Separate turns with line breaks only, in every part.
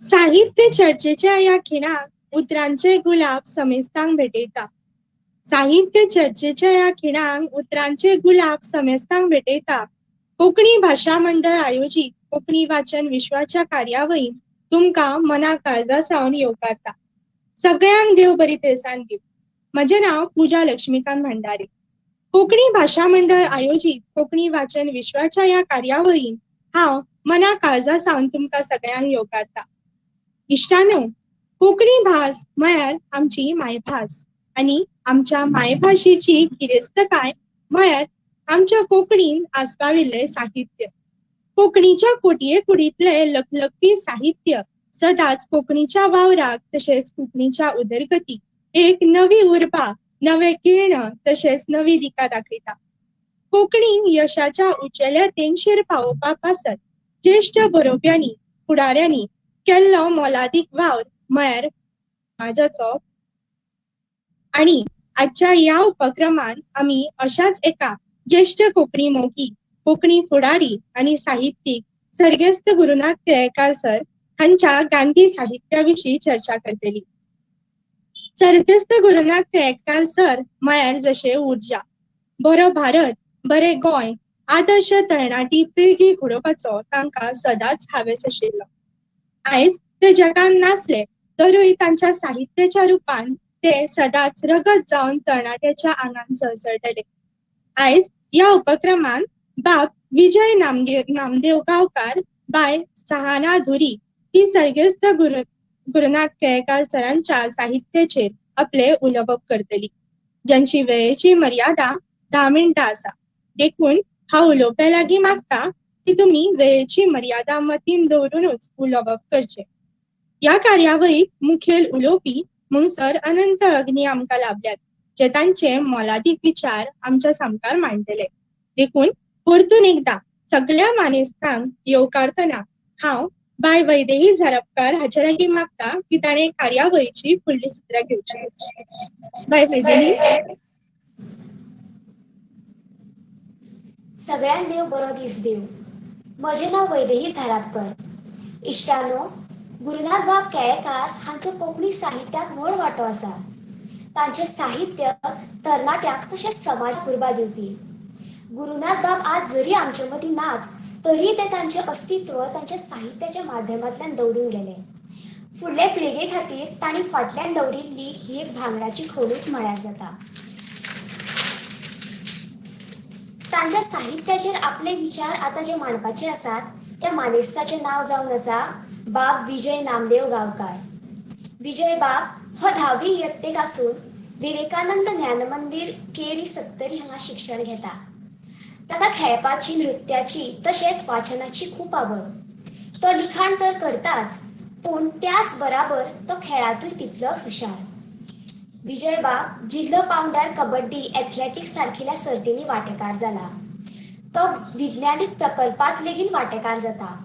साहित्य चर्चेच्या ह्या खिणाक उतरांचे गुलाब समेस्तांक भेटयता. साहित्य चर्चेच्या ह्या खिणाक उतरांचे गुलाब समेस्तांक भेटयता. कोंकणी भाशा मंडळ आयोजीत कोंकणी वाचन विश्वाच्या कार्यावळींत तुमकां मना काळजा सावन येवकारता. सगळ्यांक देव बरी तेळसाण दिवं. म्हजें नांव पूजा लक्ष्मीकांत भंडारी. कोंकणी भाशा मंडळ आयोजीत कोंकणी वाचन विश्वाच्या ह्या कार्यावळींत हांव मना काळजा सावन तुमकां सगळ्यांक येवकारता. इश्टानो, कोंकणी भास म्हळ्यार आमची मायभास आनी आमच्या मायभाशेची गिरेस्तकाय म्हळ्यार आमच्या कोंकणीन आस्पाविल्लें साहित्य. कोंकणीच्या कोटये कुडींतलें लखलखपी साहित्य सदांच कोंकणीच्या वावराक तशेंच कोंकणीच्या उदरगतीक एक नवी उर्बा, नवे किर्ण तशेंच नवी दिका दाखयता. कोंकणीक यशाच्या उंचेल्या तेंगशेर पावोवपा पासत ज्येश्ठ बरोवप्यांनी, फुडाऱ्यांनी केल्लो मोलादीक वावर म्हळ्यार समाजाचो. आनी आजच्या ह्या उपक्रमान आमी अशाच एका ज्येश्ठ कोंकणी मोगी, कोंकणी फुडारी आनी साहित्यीक सर्गेस्त गुरुनाथ केळेकार सर हांच्या गांधी साहित्या विशीं चर्चा करतली. सर्गेस्त गुरुनाथ केळेकार सर म्हळ्यार जशें उर्जा, बरो भारत, बरें गोंय, आदर्श तरणाटी पिळगी घडोवपाचो तांकां सदांच हावेस आशिल्लो. आयज ते जगान नासले तरूय तांच्या साहित्याच्या रुपान ते सदांच रगत जावन तरणाट्याच्या आंगान सळसळटले. आयज ह्या उपक्रमान बाब विजय नामदेव गांवकार, बाय सहाना धुरी ही सर्गेस्त गुरुनाथ केळेकार सरांच्या साहित्याचेर आपले उलोवप करतली, ज्यांची वेळेची मर्यादा 10 मिनटां आसा. देखून हांव उलोवप्या लागीं मागता की तुमी वेळेची मर्यादा मतीन दवरूनच उलोवप करचें. ह्या कार्यावळीक मुखेल उलोवपी म्हूण सर अनंत अग्नी आमकां लाभल्यात, जे तांचे मोलादीक विचार आमच्या सामकार मांडटले. देखून परतून एकदां सगळ्या मानेस्तांक येवकारतना हांव बाय वैदेही झारपकार हाच्या लागीं मागता की ताणें कार्यावळीची फुडली सुत्रां घेवची. बाय वैदेही.
सगळ्यांक देव बरो दीस दिवं. म्हजें नांव वैदेही झारापकर. इश्टानो, गुरुनाथ बाब केळेकार हांचो कोंकणी साहित्याक व्हड वांटो आसा. तांचें साहित्य तरणाट्यांक तशेंच समाज उर्बा दिवपी. गुरुनाथ बाब आज जरी आमचे मदीं नात तरी ते तांचें अस्तित्व तांच्या साहित्याच्या माध्यमांतल्यान दवरून गेले. फुडले पिळगे खातीर तांणी फाटल्यान दवरिल्ली ही एक भांगराची खणूच म्हळ्यार जाता. तांच्या साहित्याचेर आपले विचार आतां जे मांडपाचे आसात त्या मानेस्ताचें नांव जावन आसा बाब विजय नामदेव गांवकार. विजय बाब हो 10वी इयत्तेक आसून विवेकानंद ज्ञानमंदीर केरी सत्तरी हांगा शिक्षण घेता. ताका खेळपाची, नृत्याची तशेंच वाचनाची खूब आवड. तो लिखाण तर करताच, पूण त्याच बराबर तो खेळांतूय तितलोच हुशार. विजय बाब जिल्लो पांवड्यार कबड्डी, एथलेटिक्स सारकिल्या सर्तींनी वांटेकार जाला. तो विज्ञानीक प्रकल्पांत लेगीत वांटेकार जाता.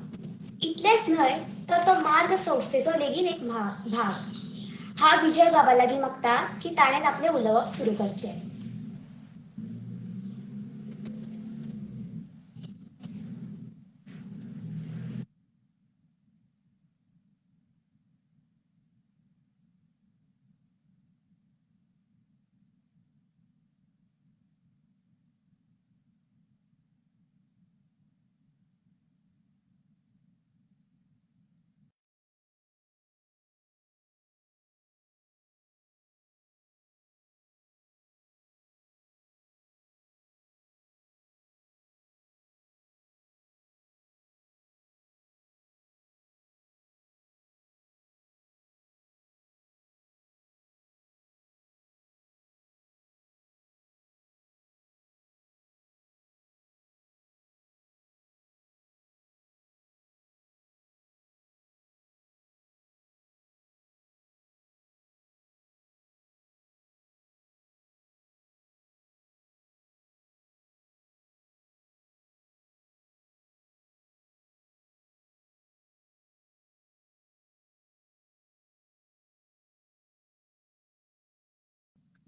इतलेंच न्हय तर तो मार्ग संस्थेचो लेगीत एक भाग. हांव विजय बाबा लागीं मागता की ताणें आपलें उलोवप सुरू करचें.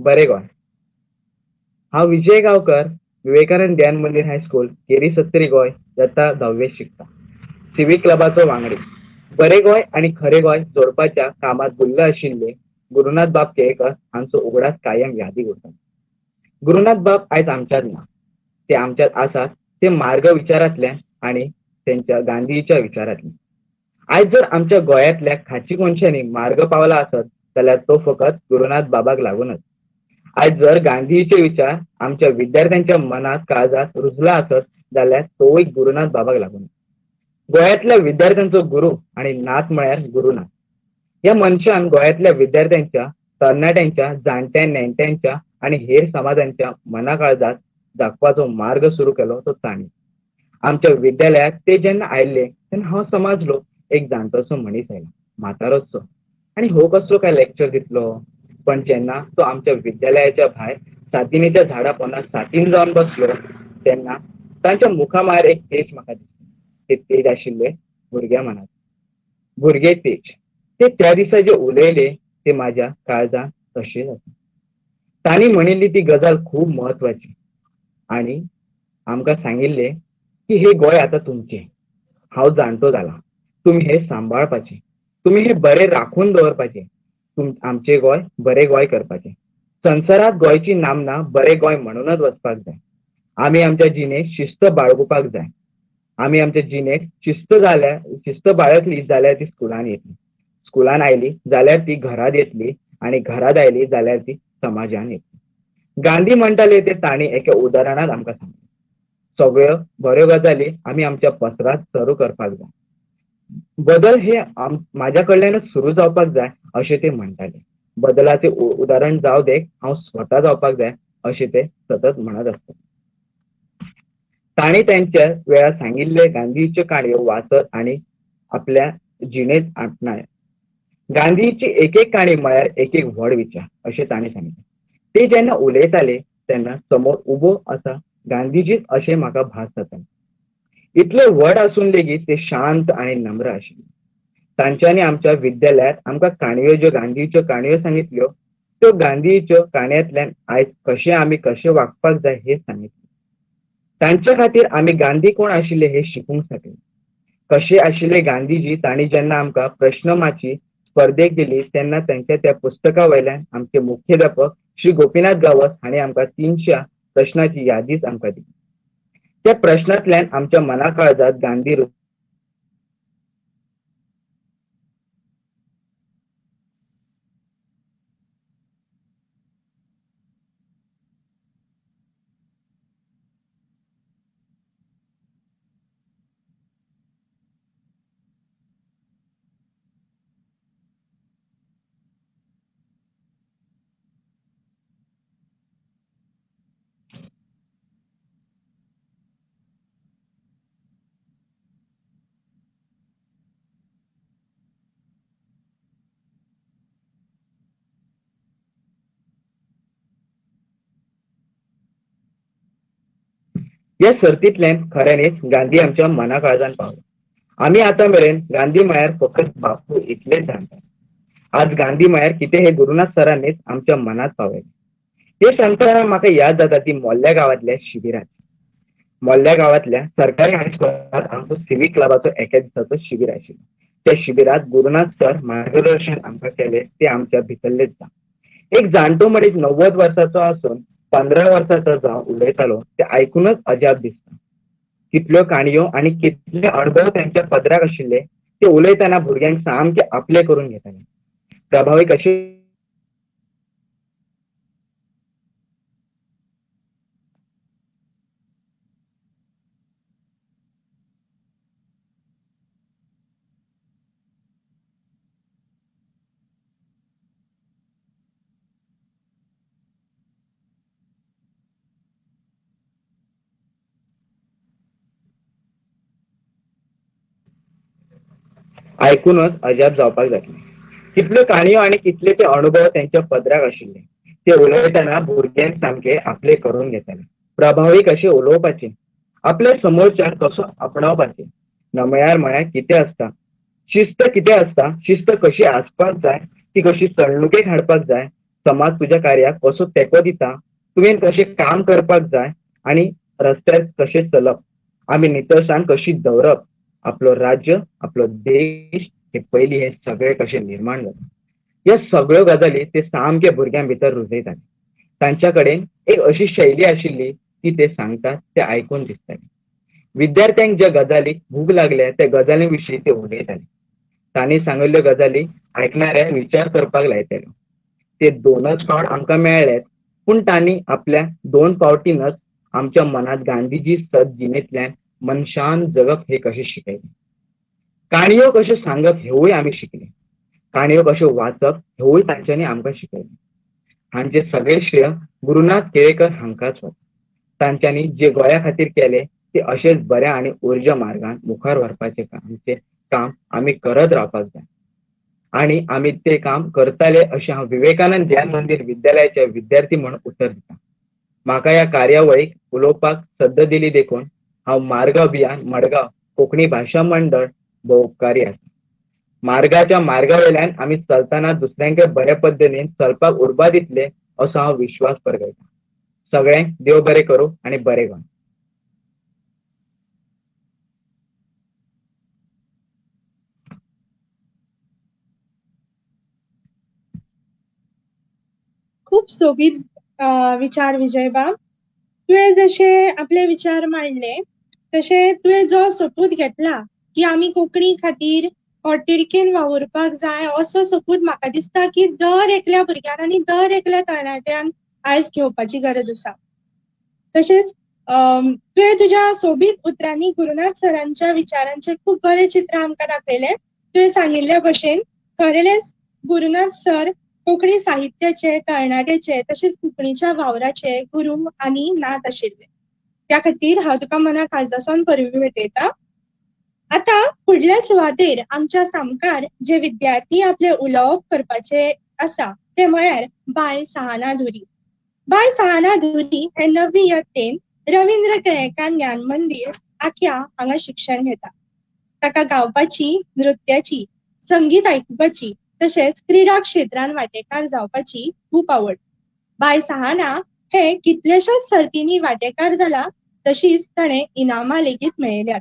बरें गोंय. हांव विजय गांवकर, विवेकानंद ध्यान मंदीर हायस्कूल, केरी सत्तरी गोंय, यत्ता 10वेक शिकता. सिवीक क्लबाचो वांगडी. बरें गोंय आनी खरें गोंय जोडपाच्या कामांत गुल्ल आशिल्ले गुरुनाथ बाब केळेकर हांचो उगडास कायम यादीक उरता. गुरुनाथ बाब आयज आमच्यांत ना, ते आमच्यांत आसात ते मार्ग विचारांतल्यान आनी तेंच्या गांधीच्या विचारांतल्यान. आयज जर आमच्या गोंयांतल्या खाची कोनशांनी मार्ग पावला आसत जाल्यार तो फकत गुरुनाथ बाबाक लागूनच. आयज जर गांधीचे विचार आमच्या विद्यार्थ्यांच्या मनात काळजात रुजला आसत जाल्यार तोय गुरुनाथ बाबाक लागून. गोंयांतल्या विद्यार्थ्यांचो गुरू आनी नाथ म्हळ्यार गुरुनाथ. ह्या मनशान गोंयांतल्या विद्यार्थ्यांच्या, तरणाट्यांच्या, जाणट्या नेणट्यांच्या आनी हेर समाजांच्या मना काळजात दाखपाचो मार्ग सुरू केलो तो तांणी. आमच्या विद्यालयात ते जेन्ना आयिल्ले तेन्ना हांव समजलो एक जाणटोसो मनीस आयला, म्हातारोचो, आनी हो कसलो काय लेक्चर दितलो. पण जेन्ना तो आमच्या विद्यालयाच्या भायर सातिणीच्या झाडा पोंदा सातीन जावन बसलो तेन्ना तांच्या मुखामळार एक तेज म्हाका दिसलें. ते तेज आशिल्ले भुरग्या मनात, भुरगे तेज. ते त्या दिसा जे उलयले ते माझ्या काळजांत तशेंच आसा. तांणी म्हणिल्ली ती गजाल खूब म्हत्वाची आनी आमकां सांगिल्लें की हे गोंय आतां तुमचें, हांव जाणटो जाला, तुमी हें सांबाळपाचें, तुमी हें बरें राखून दवरपाचें, आमचें गोंय बरें गोंय करपाचें. संवसारांत गोंयची नामना बरें गोंय म्हणूनच वचपाक जाय. आमी आमच्या जिणेंत शिस्त बाळगुपाक जाय. आमी आमच्या जिणेंत शिस्त बाळगली जाल्यार ती स्कुलान येतली, स्कुलान आयली जाल्यार ती घरांत येतली आनी घरांत आयली जाल्यार ती समाजान येतली. गांधी म्हणटाले ते तांणी एका उदाहरणांत आमकां सांगलें. सगळ्यो बऱ्यो गजाली आमी आमच्या पसरात सुरू करपाक जाय. बदल हे म्हाज्या कडल्यानच सुरू जावपाक जाय अशें ते म्हणटाले. बदलाचें उदाहरण जावं दे, हांव स्वता जावपाक जाय अशें ते सतत म्हणत आसतात. तांणी तेंच्या वेळार सांगिल्ले गांधीच्यो काणयो वाचत आनी आपल्या जिणेंत आपणाय. गांधीची एक एक काणी म्हळ्यार एक एक व्हड विचार अशें तांणी सांगलें. ते जेन्ना उलयताले तेन्ना समोर उबो आसा गांधीजीच अशें म्हाका भास जाता. इतले व्हड आसून लेगीत ते शांत आनी नम्र आशिल्ले. तांच्यांनी आमच्या विद्यालयांत आमकां काणयो, ज्यो गांधीच्यो काणयो सांगितल्यो त्यो गांधीच्यो काणयांतल्यान आयज कशें आमी कशें वागपाक जाय हें सांगितलें. तांच्या खातीर आमी गांधी कोण आशिल्ले हें शिकूंक शकले. कशे आशिल्ले गांधीजी तांणी जेन्ना आमकां प्रश्नमाची स्पर्धेक दिली तेन्ना तांच्या त्या पुस्तका वयल्यान आमचे मुख्याध्यापक श्री गोपीनाथ गांवस हांणी आमकां 300 प्रश्नाची यादीच आमकां दिली. त्या प्रश्नांतल्यान आमच्या मना काळजांत गांधी ह्या सर्तींतल्यान खऱ्यांनीच गांधी आमच्या मना काळजान पावलो. आमी आतां मेरेन गांधी म्हळ्यार फकत बापू इतलेंच जाणटात. आज गांधी म्हळ्यार कितें हें गुरुनाथ सरांनीच आमच्या मनांत पावयलें. हें सांगतना म्हाका याद जाता ती मोल्ल्या गांवांतल्या शिबिराची. मोल्ल्या गांवांतल्या सरकारी हायस्कुलांत आमचो सिवीक क्लबाचो एका दिसाचो शिबीर आशिल्लो. त्या शिबिरांत गुरुनाथ सर मार्गदर्शन आमकां केलें तें आमच्या भितरलेच जावं. एक जाणटो मनीस 90 वर्सांचो आसून 15 वर्सांचो जावं उलयतालो तें आयकूनच अजाप दिसता. कितल्यो काणयो आनी कितले अणभव त्यांच्या पदराक आशिल्ले ते उलयतना भुरग्यांक सामके आपले करून घेताले. प्रभावी कशे आयकूनच अजाप जावपाक जातलें. कितल्यो काणयो आनी कितले ते अणभव त्यांच्या पदराक आशिल्ले ते उलयतना भुरग्यांक सामके आपले करून घेताले. प्रभावी कशें उलोवपाचें, आपल्या समोरच्यान कसो आपणावपाचें, नमळ्यार म्हळ्यार कितें आसता, शिस्त कितें आसता, शिस्त कशी आसपाक जाय, ती कशी चलणुकेक हाडपाक जाय, समाज तुज्या कार्याक कसो तेंको दिता, तुवें कशें काम करपाक जाय आनी रस्त्यार कशें चलप, आमी नितळसाण कशी दवरप, आपलो राज्य, आपलो देश हे पयलीं हें सगळें कशें निर्माण जाता, ह्या सगळ्यो गजाली ते सामके भुरग्यां भितर रुजयताले. तांच्या कडेन एक अशी शैली आशिल्ली की ते सांगतात ते आयकून दिसताले. विद्यार्थ्यांक ज्या गजालीक भूक लागल्या त्या गजाली विशीं ते उलयताले. तांणी सांगिल्ल्यो गजाली आयकणाऱ्या विचार करपाक लायताले. ते दोनच फावट आमकां मेळ्ळेत, पूण तांणी आपल्या 2 फावटीनच आमच्या मनांत गांधीजी सत जिणेंतल्यान मनशान जगप हे कशें शिकयलें. काणयो कश्यो सांगप हेवूय आमी शिकले. काणयो कश्यो वाचप हेवूय तांच्यांनी आमकां शिकयलें. हांचे सगळे श्रेय गुरुनाथ केळेकर हांकांच वता. तांच्यांनी जे गोंया खातीर केले ते अशेंच बऱ्या आनी उर्जा मार्गान मुखार व्हरपाचें आमचें काम आमी करत रावपाक जाय आनी आमी ते काम करताले अशें हांव विवेकानंद ध्यान मंदीर विद्यालयाचे विद्यार्थी म्हूण उतर दिता. म्हाका ह्या कार्यावळीक उलोवपाक संद दिली देखून हांव मार्ग अभियान मडगांव कोंकणी भाशा मंडळ भोव उपकारी आसा. मार्गाच्या मार्गा वयल्यान आमी चलतना दुसऱ्यांक बऱ्या पद्दतीन चलपाक उर्बा दितले असो हांव विश्वास परगयता. सगळ्यांक देव बरें करूं आनी बरें गोंय.
खूब सोबीत विचार विजयबाब. तुवें जशे आपले विचार मांडले तशें तुवें जो सोपूत घेतला की आमी कोंकणी खातीर पोटतिडकीन वावुरपाक जाय, असो सोपूत म्हाका दिसता की दर एकल्या भुरग्यान आनी दर एकल्या तरणाट्यान आयज घेवपाची गरज आसा. तशेंच तुवें तुज्या सोबीत उतरांनी गुरुनाथ सरांच्या विचारांचें खूब बरें चित्र आमकां दाखयलें. तुवें सांगिल्ल्या भशेन खरेलेच गुरुनाथ सर कोंकणी साहित्याचे, तरणाट्याचे तशेंच कोंकणीच्या वावराचे गुरू आनी नाथ आशिल्ले. त्या खातीर हांव तुका मना काळजासावन परबीं भेटयता. आतां फुडल्या सुवातेर आमच्या सामकार जे विद्यार्थी आपले उलोवप करपाचे आसा ते म्हळ्यार बाय सहाना धुरी. बाय सहाना धुरी हे 9वी यत्तेन रवींद्र केळेकार ज्ञान मंदीर आख्या हांगा शिक्षण घेता. ताका गावपाची, नृत्याची, संगीत आयकुपाची तशेंच क्रिडा क्षेत्रान वांटेकार जावपाची खूब आवड. बाय सहाना हे कितल्याशाच सर्तींनी वांटेकार जाला, तशीच ताणें इनामां लेगीत मेळयल्यात.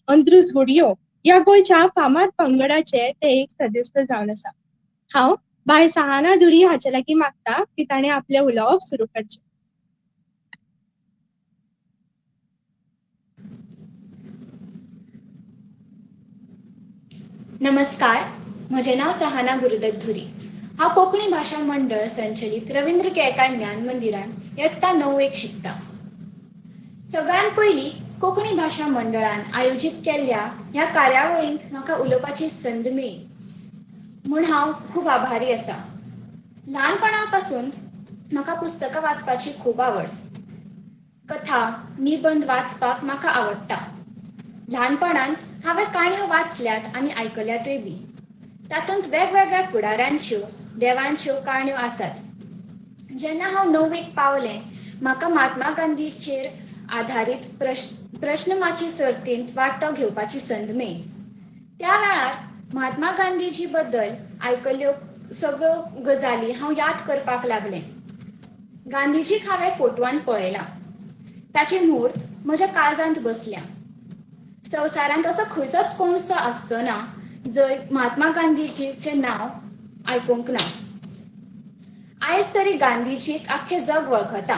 अंत्रुज गुडियो ह्या गोंयच्या फामाद पंगडाचे ते एक सदस्य जावन आसा. हांव बाय सहाना धुरी हाचे लागीं मागता की ताणें आपलें उलोवप सुरू करचें.
नमस्कार, म्हजें नांव सहाना गुरुदत्त धुरी. हांव कोंकणी भाशा मंडळ संचलीत रवींद्र केळेकार ज्ञान मंदिरांत यत्ता 9वेक शिकता. सगळ्यांत पयलीं कोंकणी भाशा मंडळान आयोजीत केल्ल्या ह्या कार्यावळींत म्हाका उलोवपाची संद मेळ्ळी म्हूण हांव खूब आभारी आसा. ल्हानपणा पासून म्हाका पुस्तकां वाचपाची खूब आवड. कथा, निबंद वाचपाक म्हाका आवडटा. ल्हानपणांत हांवें काणयो वाचल्यात आनी आयकल्यातूय बी. तातूंत वेगवेगळ्या फुडाऱ्यांच्यो, देवांच्यो काणयो आसात. जेन्ना हांव 9वेक पावलें, म्हाका महात्मा गांधीचेर आधारीत प्रश्नमाची सर्तींत वांटो घेवपाची संद मेळ्ळी. त्या वेळार महात्मा गांधीजी बद्दल आयकल्ल्यो सगळ्यो गजाली हांव याद करपाक लागलें. गांधीजीक हांवें फोटवान पळयला. ताची म्हूर्त म्हज्या काळजांत बसल्या. संवसारांत असो खंयचोच कोणसो आसचो ना जंय महात्मा गांधीजीचें नांव आयकूंक ना. आयज तरी गांधीजीक आख्खें जग वळखता.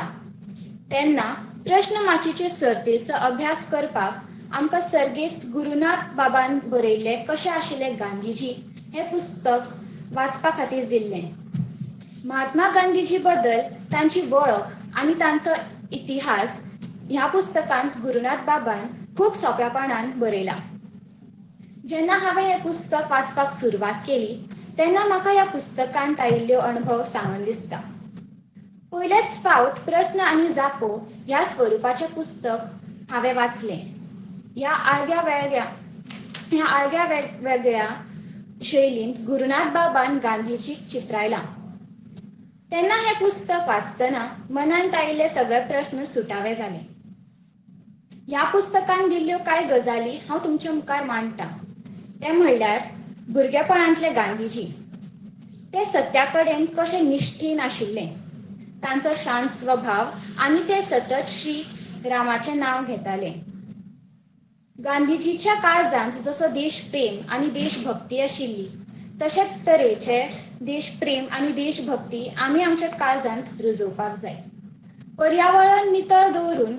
तेन्ना प्रश्नमाचीचे सर्तीचो अभ्यास करपाक आमकां सर्गेस्त गुरुनाथ बाबान बरयल्लें कशें आशिल्लें गांधीजी हें पुस्तक वाचपा खातीर दिल्लें. महात्मा गांधीजी बद्दल तांची वळख आनी तांचो इतिहास ह्या पुस्तकांत गुरुनाथ बाबान खूब सोंपेपणान बरयला. जेन्ना हांवें हें पुस्तक वाचपाक सुरवात केली तेन्ना म्हाका ह्या पुस्तकांत आयिल्ल्यो अणभव सांगून दिसता. पयलेच फावट प्रस्न आनी जापो ह्या स्वरुपाचें पुस्तक हांवें वाचलें. ह्या आळग्या वेगळ्या शैलींत गुरुनाथ बाबान गांधीजीक चित्रायलां. तेन्ना हें पुस्तक वाचतना मनांत आयिल्ले सगळे प्रस्न सुटावे जाले. ह्या पुस्तकान दिल्ल्यो कांय गजाली हांव तुमच्या मुखार मांडटा. ते म्हणल्यार भुरगेपणांतले गांधीजी, ते सत्या कडेन कशे निश्ठीन आशिल्ले, तांचो शांत स्वभाव आनी ते सतत श्री रामाचें नांव घेताले. गांधीजीच्या काळजांत जसो देशप्रेम आनी देशभक्ती आशिल्ली तशेंच तरेचे देशप्रेम आनी देशभक्ती आमी आमच्या काळजांत रुजोवपाक जाय. पर्यावरण नितळ दवरून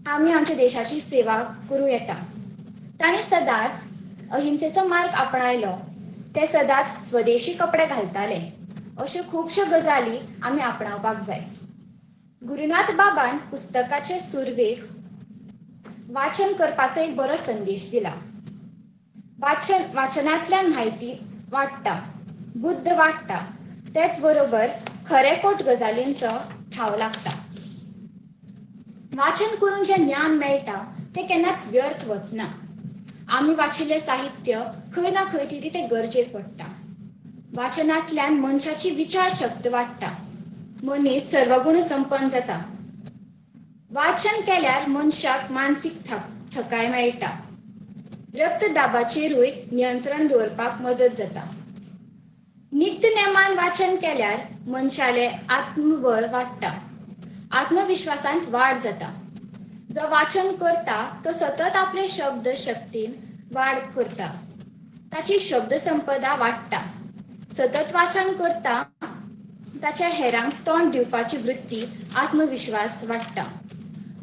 आमी आमच्या देशाची सेवा करूं येता. तांणी सदांच अहिंसेचो मार्ग आपणायलो. ते सदांच स्वदेशी कपडे घालताले. अश्यो खुबश्यो गजाली आमी आपणावपाक जाय. गुरुनाथ बाबान पुस्तकाचे सुरवेक वाचन करपाचो एक बरो संदेश दिला. वाचनांतल्यान म्हायती वाडटा, बुद्द वाडटा, तेच बरोबर खरेखोट गजालींचो ठाव लागता. वाचन करून जें ज्ञान मेळटा तें केन्नाच व्यर्थ वचना. आमी वाचिल्लें साहित्य खंय ना खंय तरी तें गरजेक पडटा. वाचनांतल्यान मनशाची विचार शक्त वाडटा. मनीस सर्वगुण संपन्न जाता. वाचन केल्यार मनशाक मानसीक थकाय मेळटा. रक्तदाबाचेरूय नियंत्रण दवरपाक मजत जाता. नित्य नेमान वाचन केल्यार मनशालें आत्मबळ वाडटा. आत्मविश्वासांत वाड जाता. जो वाचन करता तो सतत आपले शब्द शक्तीन वाड करता. ताची शब्द संपदा वाडटा. सतत वाचन करता ताच्या हेरांक तोंड दिवपाची वृत्ती, आत्मविश्वास वाडटा.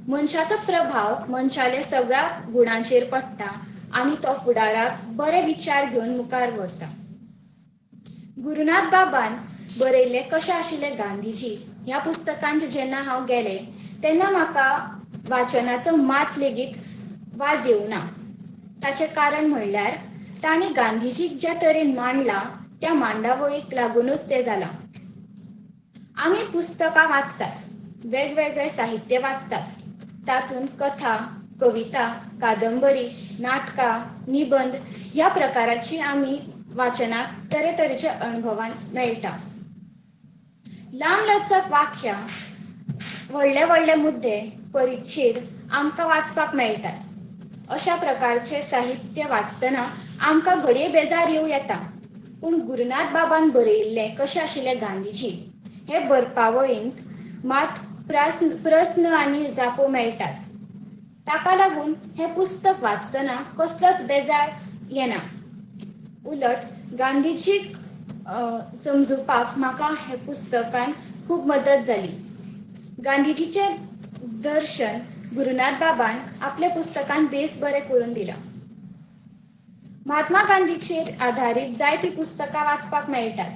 मनशाचो प्रभाव मनशाले सगळ्या गुणांचेर पडटा आनी तो फुडाराक बरे विचार घेवन मुखार व्हरता. गुरुनाथ बाबान बरयल्लें कशें आशिल्लें गांधीजी ह्या पुस्तकांत जेन्ना हांव गेलें तेन्ना म्हाका वाचनाचो मात लेगीत वाज येवना. ताचें कारण म्हणल्यार तांणी गांधीजीक ज्या तरेन मांडला त्या मांडावळीक लागुनूच तें जालां. आमी पुस्तकां वाचतात, वेगवेगळे साहित्य वाचतात. तातूंत कथा, कविता, कादंबरी, नाटकां, निबंद ह्या प्रकाराची आमी वाचनाक तरेतरेच्या अणभवान मेळटा. लांब लचक वाक्यां, व्हडले व्हडले मुद्दे, परिच्छेद आमकां वाचपाक मेळटात. अशा प्रकारचे साहित्य वाचतना आमकां घडये बेजार येवं येता, पूण गुरुनाथ बाबान बरयिल्लें कशें आशिल्लें गांधीजी हे बरपावळींत मात प्रस्न आनी जापो मेळटात. ताका लागून हें पुस्तक वाचतना कसलोच बेजार येना. उलट गांधीजीक समजुपाक म्हाका हे पुस्तकान खूब मदत जाली. गांधीजीचें दर्शन गुरुनाथ बाबान आपल्या पुस्तकान बेस बरें करून दिलां. महात्मा गांधीचेर आधारीत जायतीं पुस्तकां वाचपाक मेळटात.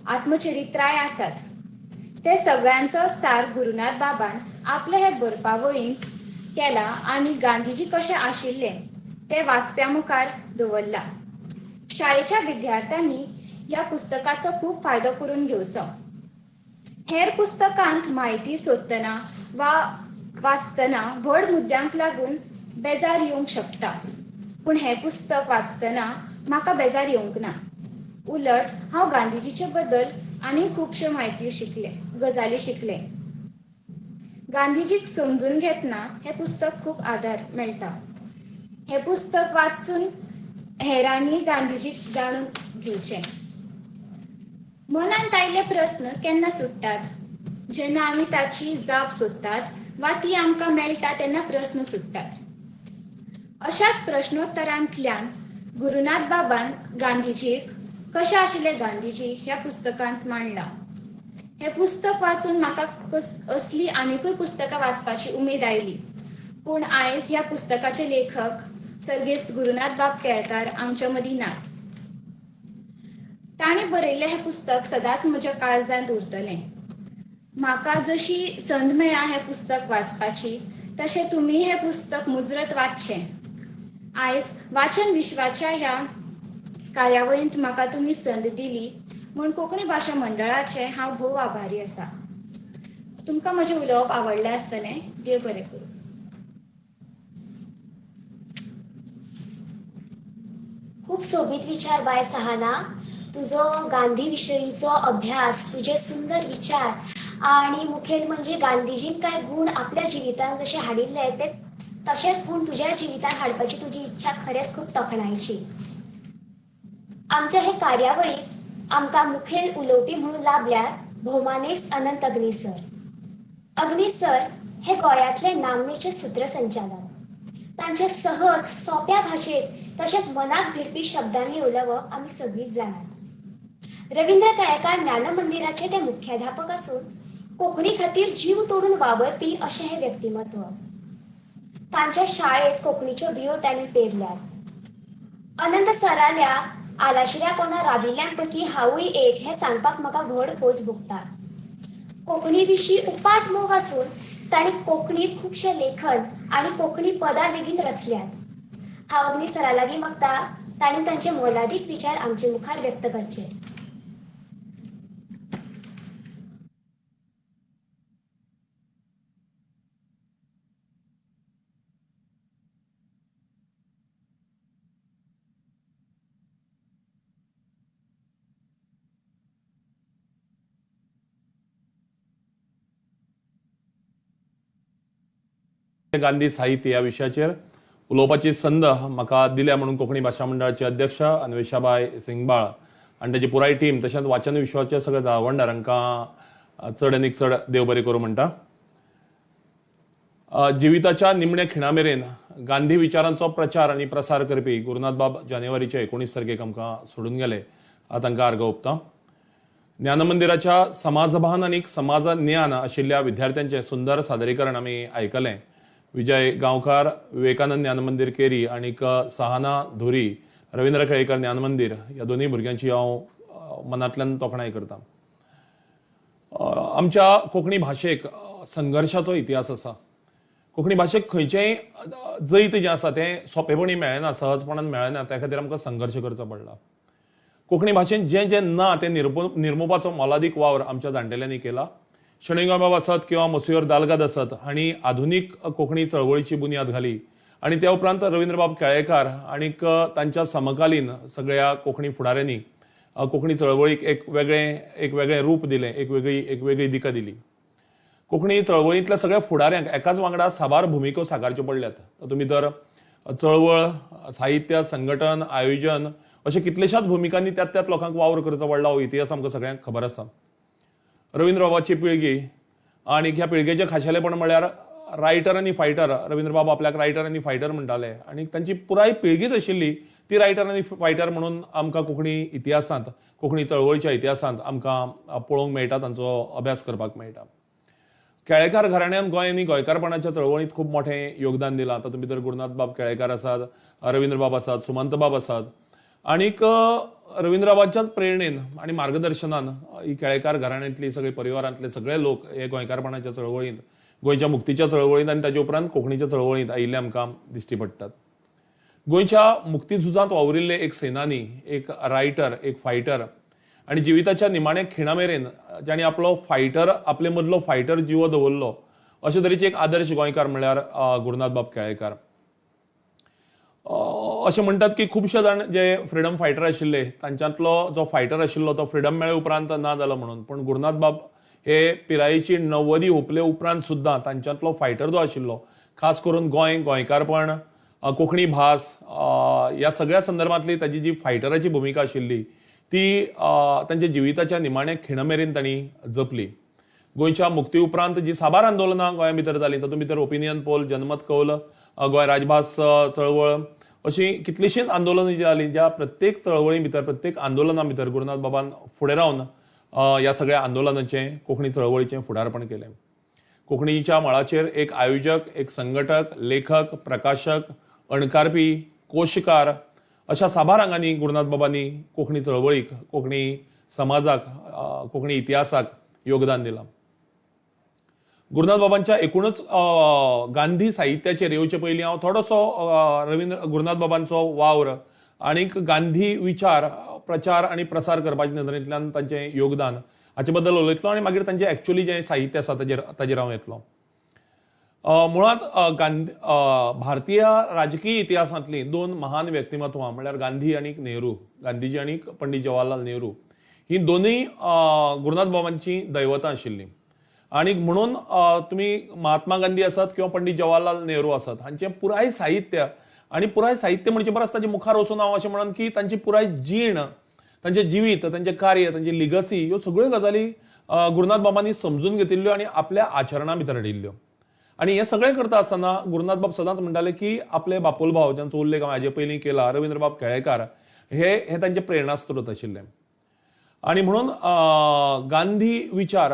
आत्मचरित्राय आसात. ते सगळ्यांचो सार गुरुनाथ बाबान आपले हे बरपावळींत केला आनी गांधीजी कशे आशिल्ले ते वाचप्या मुखार दवरला. शाळेच्या विद्यार्थ्यांनी ह्या पुस्तकाचो खूब फायदो करून घेवचो. हेर पुस्तकांत म्हायती सोदतना वा वाचतना व्हड मुद्द्यांक लागून बेजार येवंक शकता, पूण हें पुस्तक वाचतना म्हाका बेजार येवंक ना. उलट हांव गांधीजीचे बद्दल आनी खुबश्यो म्हायती शिकलें, गजाली शिकलें. गांधीजीक समजून घेतना हें पुस्तक खूब आदार मेळटा. हें पुस्तक वाचून हेरांनी गांधीजीक जाणून घेवचें. मनांत आयिल्ले प्रस्न केन्ना सुट्टात? जेन्ना आमी ताची जाप सोदतात वा ती आमकां मेळटा तेन्ना प्रस्न सुट्टात. अशाच प्रश्नोत्तरांतल्यान गुरुनाथ बाबान गांधीजीक कशें आशिल्लें गांधीजी ह्या पुस्तकांत मांडलां. हें पुस्तक वाचून म्हाका असली आनीकूय पुस्तकां वाचपाची उमेद आयली. पूण आयज ह्या पुस्तकाचे लेखक सर्गेस्त गुरुनाथ बाब केळकार आमच्या मदीं नात. तांणी बरयल्लें हें पुस्तक सदांच म्हज्या काळजांत उरतलें. म्हाका जशी संद मेळ्ळा हें पुस्तक वाचपाची तशें तुमी हें पुस्तक मुजरत वाचचें. आयज वाचन विश्वाच्या ह्या कार्यावळींत म्हाका तुमी संद दिली म्हूण कोंकणी भाशा मंडळाचें हांव भोव आभारी आसा. तुमकां म्हजें उलोवप आवडलें आसतलें. देव बरें करूं.
खूब सोबीत विचार बाय सहाना. तुजो गांधी विशयीचो अभ्यास, तुजे सुंदर विचार आणि मुखेल म्हणजे गांधीजीन काय गुण आपल्या जिवितांत जशे हाडिल्ले ते तशेच गुण तुज्या जिवितांत हाडपाची तुजी इच्छा खरेंच खूब तोखणायची. आमच्या हे कार्यावळीक आमकां मुखेल उलोवपी म्हणून लाभल्यात भोवमानेस्त अनंत अग्नी सर. अग्नी सर हे गोंयांतले नामनेचे सूत्रसंचालक. तांचे सहज सोंप्या भाशेंत तशेंच मनाक भिडपी शब्दांनी उलोवप आमी सगळींच जाणात. रवींद्र केळेकार ज्ञान मंदिराचे ते मुख्याध्यापक आसून कोंकणी खातीर जीव तोडून वावरपी अशें हें व्यक्तिमत्व. तांच्या शाळेंत कोंकणीच्यो बियो तांणी पेरल्यात. अनंत सराल्या आलाशिऱ्या पोंदा राविल्ल्यां पैकी हांवूय एक हें सांगपाक म्हाका व्हड खोस भोगता. कोंकणी विशीं उपाट मोग आसून तांणी कोंकणींत खुबशें लेखन आनी कोंकणी पदां लेगीत रचल्यात. हांव अग्नी सरा लागीं मागता तांणी तांचे मोलादीक विचार आमचे मुखार व्यक्त करचे.
गांधी साहित्य ह्या विशयाचेर उलोवपाची संद म्हाका दिल्या म्हणून कोंकणी भाशा मंडळाचे अध्यक्ष अन्वेषाबाय सिंगबाळ आनी ताची पुराय टीम तशेंच वाचन विश्वाचे सगळे जाळवणदार हांकां चड आनीक चड देव बरें करूं म्हणटा. जिविताच्या निमण्या खिणा मेरेन गांधी विचारांचो प्रचार आनी प्रसार करपी गुरुनाथ बाब जानेवारीच्या 19 तारखेक आमकां सोडून गेले. तांकां आर्गां ओंपता. ज्ञानमंदिराच्या समाजभान आनी समाज ज्ञान आशिल्ल्या विद्यार्थ्यांचें सुंदर सादरीकरण आमी आयकलें. विजय गांवकार, विवेकानंद ज्ञानमंदीर केरी आनीक सहाना धुरी, रवींद्र केळेकर ज्ञानमंदीर ह्या दोनूय भुरग्यांची हांव मनांतल्यान तोखणाय करता. आमच्या कोंकणी भाशेक संघर्शाचो इतिहास आसा. कोंकणी भाशेक खंयचेंय जैत जें आसा तें सोंपेपणी मेळना, सहजपणान मेळना, त्या खातीर आमकां संघर्श करचो पडला. कोंकणी भाशेन जें जें ना तें निर्मुपाचो मोलादीक वावर आमच्या जाणटेल्यांनी केला. शणै गोंयबाब आसत किंवा मोसियोर दालगाद आसत हांणी आधुनीक कोंकणी चळवळीची बुन्याद घाली आनी त्या उपरांत रवींद्रबाब केळेकार आनीक तांच्या समकालीन सगळ्या कोंकणी फुडाऱ्यांनी कोंकणी चळवळीक एक वेगळें रूप दिलें, एक वेगळी दिका दिली. कोंकणी चळवळींतल्या सगळ्या फुडाऱ्यांक एकाच वांगडा साबार भुमिको साकारच्यो पडल्यात. तातूंत भितर चळवळ, साहित्य, संघटन, आयोजन अशे कितलेशाच भुमिकांनी त्यात त्यात लोकांक वावर करचो पडला. हो इतिहास आमकां सगळ्यांक खबर आसा. रवींद्रबाबाची पिळगी आनी ह्या पिळगेचें खाशेलेपण म्हळ्यार रायटर आनी फायटर. रवींद्रबाब आपल्याक रायटर आनी फायटर म्हणटाले आनी तांची पुराय पिळगीच आशिल्ली ती रायटर आनी फायटर म्हणून आमकां कोंकणी इतिहासांत, कोंकणी चळवळीच्या इतिहासांत आमकां पळोवंक मेळटा, तांचो अभ्यास करपाक मेळटा. केळेकार घराण्यान गोंय आनी गोंयकारपणाच्या चळवळींत खूब मोठें योगदान दिलां. तातूंत भितर गुरुनाथबाब केळेकार आसात, रवींद्रबाब आसात, सुमंतबाब आसात आनीक रवींद्रबाबाच्याच प्रेरणेन आनी मार्गदर्शनान ही केळेकार घराण्यांतली सगळी परिवारांतले सगळे लोक हे गोंयकारपणाच्या चळवळींत, गोंयच्या मुक्तीच्या चळवळींत आनी ताचे उपरांत कोंकणीच्या चळवळींत आयिल्ले आमकां दिश्टी पडटात. गोंयच्या मुक्ती झुजांत वावुरिल्ले एक सेनानी, एक रायटर, एक फायटर आनी जिविताच्या निमाण्या खिणा मेरेन जांणी आपलो फायटर, आपले मदलो फायटर जिवो दवरलो अशे तरेचे एक आदर्श गोंयकार म्हळ्यार गुरुनाथबाब केळेकार. अशें म्हणटात की खुबशे जाण जे फ्रिडम फायटर आशिल्ले तांच्यांतलो जो फायटर आशिल्लो तो फ्रिडम मेळ्ळे उपरांत ना जालो म्हणून, पूण गुरुनाथबाब हे पिरायेची 90 हुपले उपरांत सुद्दां तांच्यांतलो फायटर जो आशिल्लो, खास करून गोंय, गोंयकारपण, कोंकणी भास ह्या सगळ्या संदर्भांतली ताजी जी फायटराची भुमिका आशिल्ली ती तांच्या जिविताच्या निमाण्या खिणा मेरेन तांणी जपली. गोंयच्या मुक्ती उपरांत जी साबार आंदोलनां गोंया भितर जालीं, तातूंत भितर ओपिनियन पोल, जनमत कौल, गोंय राजभास चळवळ अशीं कितलींशींच आंदोलनां जीं जालीं, ज्या प्रत्येक चळवळी भितर, प्रत्येक आंदोलना भितर गुरुनाथ बाबान फुडें रावन ह्या सगळ्या आंदोलनाचें, कोंकणी चळवळीचें फुडारपण केलें. कोंकणीच्या मळाचेर एक आयोजक, एक संघटक, लेखक, प्रकाशक, अणकारपी, कोशकार अशा साबार आंगांनी गुरुनाथ बाबांनी कोंकणी चळवळीक, कोंकणी समाजाक, कोंकणी इतिहासाक योगदान दिलां. गुरुनाथ बाबांच्या एकूणच गांधी साहित्याचेर येवचे पयलीं हांव थोडोसो रवींद्र गुरुनाथ बाबांचो वावर आनीक गांधी विचार, प्रचार आनी प्रसार करपाच्या नदरेंतल्यान तांचें योगदान हाचे बद्दल उलयतलो आनी मागीर तांचें एक्चुअली जें साहित्य आसा ताजेर हांव येतलो. मुळांत भारतीय राजकीय इतिहासांतलीं दोन महान व्यक्तिमत्वां म्हळ्यार गांधी आनी नेहरू, गांधीजी आनी पंडित जवाहरलाल नेहरू, ही दोनूय गुरुनाथ बाबांची दैवतां आशिल्लीं. आनी म्हणून तुमी महात्मा गांधी आसत किंवा पंडित जवाहरलाल नेहरू आसत हांचें पुराय साहित्य, आनी पुराय साहित्य म्हणचे परस ताचे मुखार वचून हांव अशें म्हणन की तांची पुराय जीण, तांचें जिवीत, तांचें कार्य, तांची लिगसी ह्यो सगळ्यो गजाली गुरुनाथ बाबांनी समजून घेतिल्ल्यो आनी आपल्या आचरणा भितर हाडिल्ल्यो. आनी हें सगळें करता आसतना गुरुनाथ बाब सदांच म्हणटाले की आपले बापोल भाव ज्यांचो उल्लेख हांवें हाजे पयलीं केला, रवींद्रबाब केळेकार, हे हे तांचे प्रेरणास्त्रोत आशिल्ले. आनी म्हणून गांधी विचार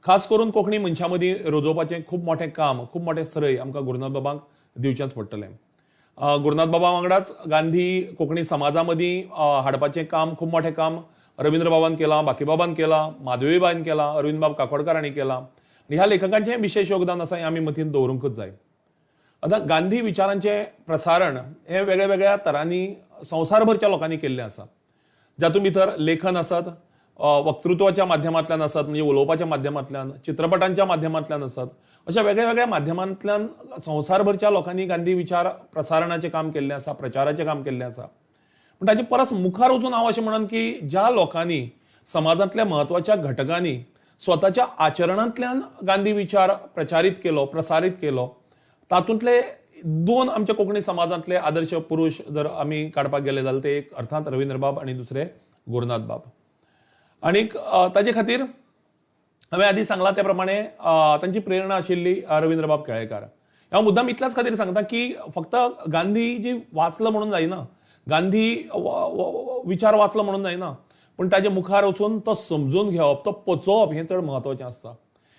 खास करून कोंकणी मनशां मदीं रोजोवपाचें खूब मोठें काम, खूब मोठें श्रेय आमकां गुरुनाथ बाबांक दिवचेंच पडटलें. गुरुनाथ बाबा वांगडाच गांधी कोंकणी समाजा मदीं हाडपाचें काम, खूब मोठें काम रवींद्रबाबान केलां, बाकीबाबान केलां, माधवीबायन केलां, अरविंदबाब काकोडकार हांणी केलां. आनी ह्या लेखकांचें विशेश योगदान आसा हें आमी मतींत दवरूंकच जाय. आतां गांधी विचारांचें प्रसारण हें वेगळ्या वेगळ्या तरांनी संवसारभरच्या लोकांनी केल्लें आसा, जातूंत भितर लेखन आसत, वक्तृत्वाच्या माध्यमांतल्यान आसत, म्हणजे उलोवपाच्या माध्यमांतल्यान, चित्रपटांच्या माध्यमांतल्यान आसत, अशा वेगळ्या वेगळ्या माध्यमांतल्यान संवसारभरच्या लोकांनी गांधी विचार प्रसारणाचें काम केल्लें आसा, प्रचाराचें काम केल्लें आसा. पूण ताचे परस मुखार वचून हांव अशें म्हणन की ज्या लोकांनी, समाजांतल्या म्हत्वाच्या घटकांनी स्वताच्या आचरणांतल्यान गांधी विचार प्रचारीत केलो, प्रसारीत केलो, तातूंतले दोन आमच्या कोंकणी समाजांतले आदर्श पुरुश जर आमी काडपाक गेले जाल्यार ते एक अर्थात रवींद्रबाब आनी दुसरे गुरुनाथ बाब. आनीक ताजे खातीर हांवें आदीं सांगलां त्या प्रमाणे तांची प्रेरणा आशिल्ली रवींद्रबाब केळेकार. हांव मुद्दाम इतल्याच खातीर सांगता की फक्त गांधी जी वाचलो म्हणून जायना, गांधी विचार वाचलो म्हणून जायना, पूण ताजे मुखार वचून तो समजून घेवप, तो पचोवप हें चड म्हत्वाचें आसता.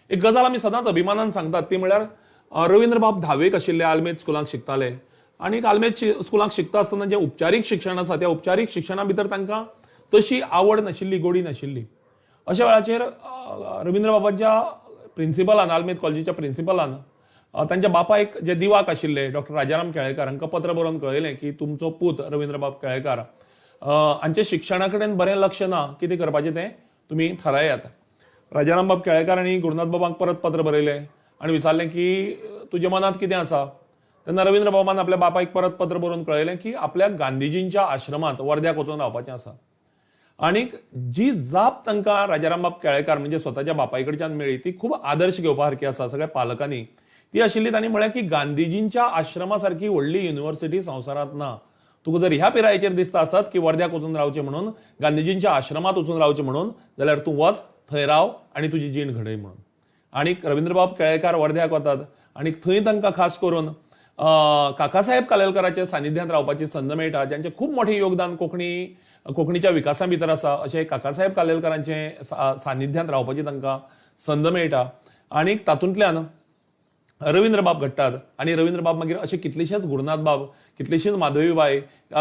एक गजाल आमी सदांच अभिमानान सांगतात ती म्हळ्यार रवींद्रबाब धावेक आशिल्ले, आल्मेद स्कुलांत शिकताले आनी आल्मेद स्कुलांत शिकता आसतना जें उपचारीक शिक्षण आसा त्या उपचारीक शिक्षणा भितर तांकां तशी आवड नाशिल्ली, गोडी नाशिल्ली. अशा वेळाचेर रवींद्रबाबाच्या प्रिंसिपलान, आल्मेद कॉलेजीच्या प्रिंसिपलान तांच्या बापायक जे दिवाक आशिल्ले डॉक्टर राजाराम केळेकार हांकां पत्र बरोवन कळयलें की तुमचो पूत रवींद्रबाब केळेकार हांच्या शिक्षणा कडेन बरें लक्ष ना, कितें करपाचें तें तुमी थारायात. राजारामबाब केळेकार आनी गुरुनाथ बाबांक परत पत्र बरयलें आनी विचारलें की तुज्या मनांत कितें आसा. तेन्ना रवींद्रबाबान आपल्या बापायक परत पत्र बरोवन कळयलें की आपल्या गांधीजींच्या आश्रमांत वर्ध्याक वचून रावपाचें आसा. आनीक जी जाप तांकां राजारामबाब केळेकार म्हणजे स्वताच्या बापाय कडच्यान मेळ्ळी ती खूब आदर्श घेवपा सारकी आसा सगळ्या पालकांनी. ती आशिल्ली, तांणी म्हळें की गांधीजींच्या आश्रमा सारकी व्हडली युनिव्हर्सिटी संवसारांत ना. तुका जर ह्या पिरायेचेर दिसता आसत की वर्ध्याक वचून रावचें म्हणून, गांधीजींच्या आश्रमांत वचून रावचें म्हणून, जाल्यार तूं वच, थंय राव आनी तुजी जीण घडय म्हणून. आनीक रवींद्रबाब केळेकार वर्ध्याक वतात आनी थंय तांकां खास करून काकासाहेब कालेलकराच्या सानिध्यांत रावपाची संद मेळटा, ज्यांचें खूब मोठें योगदान कोंकणीच्या विकासा भितर आसा. अशें काकासाहेब कालेलकरांचे सानिध्यांत रावपाची तांकां संद मेळटा आनी तातूंतल्यान रवींद्रबाब घडटात. आनी रवींद्रबाब मागीर अशे कितलेशेच गुरुनाथ बाब, कितलेशीच माधवीबाय,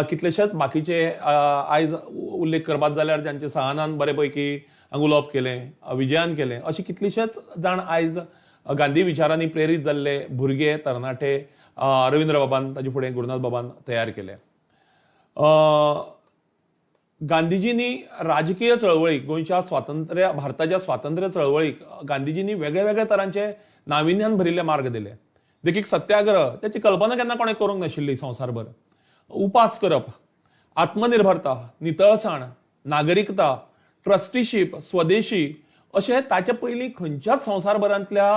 कितलेशेच बाकीचे आयज उल्लेख करपाक जाल्यार ज्यांचे सहानान बरे पैकी उलोवप केलें, विजयान केलें, अशे कितलेशेच जाण आयज गांधी विचारांनी प्रेरीत जाल्ले भुरगे, तरणाटे रवींद्रबाबान, ताजे फुडें गुरुनाथ बाबान तयार केले. गांधीजींनी राजकीय चळवळीक, गोंयच्या स्वातंत्र्य, भारताच्या स्वातंत्र्य चळवळीक गांधीजींनी वेगळे वेगळे तरांचे नाविन्यान भरिल्ले मार्ग दिले. देखीक सत्याग्रह, त्याची कल्पना केन्ना कोणें करूंक नाशिल्ली संवसारभर. उपास करप, आत्मनिर्भरता, नितळसाण, नागरिकता, ट्रस्टीशीप, स्वदेशी अशें ताचे पयलीं खंयच्याच संवसारभरांतल्या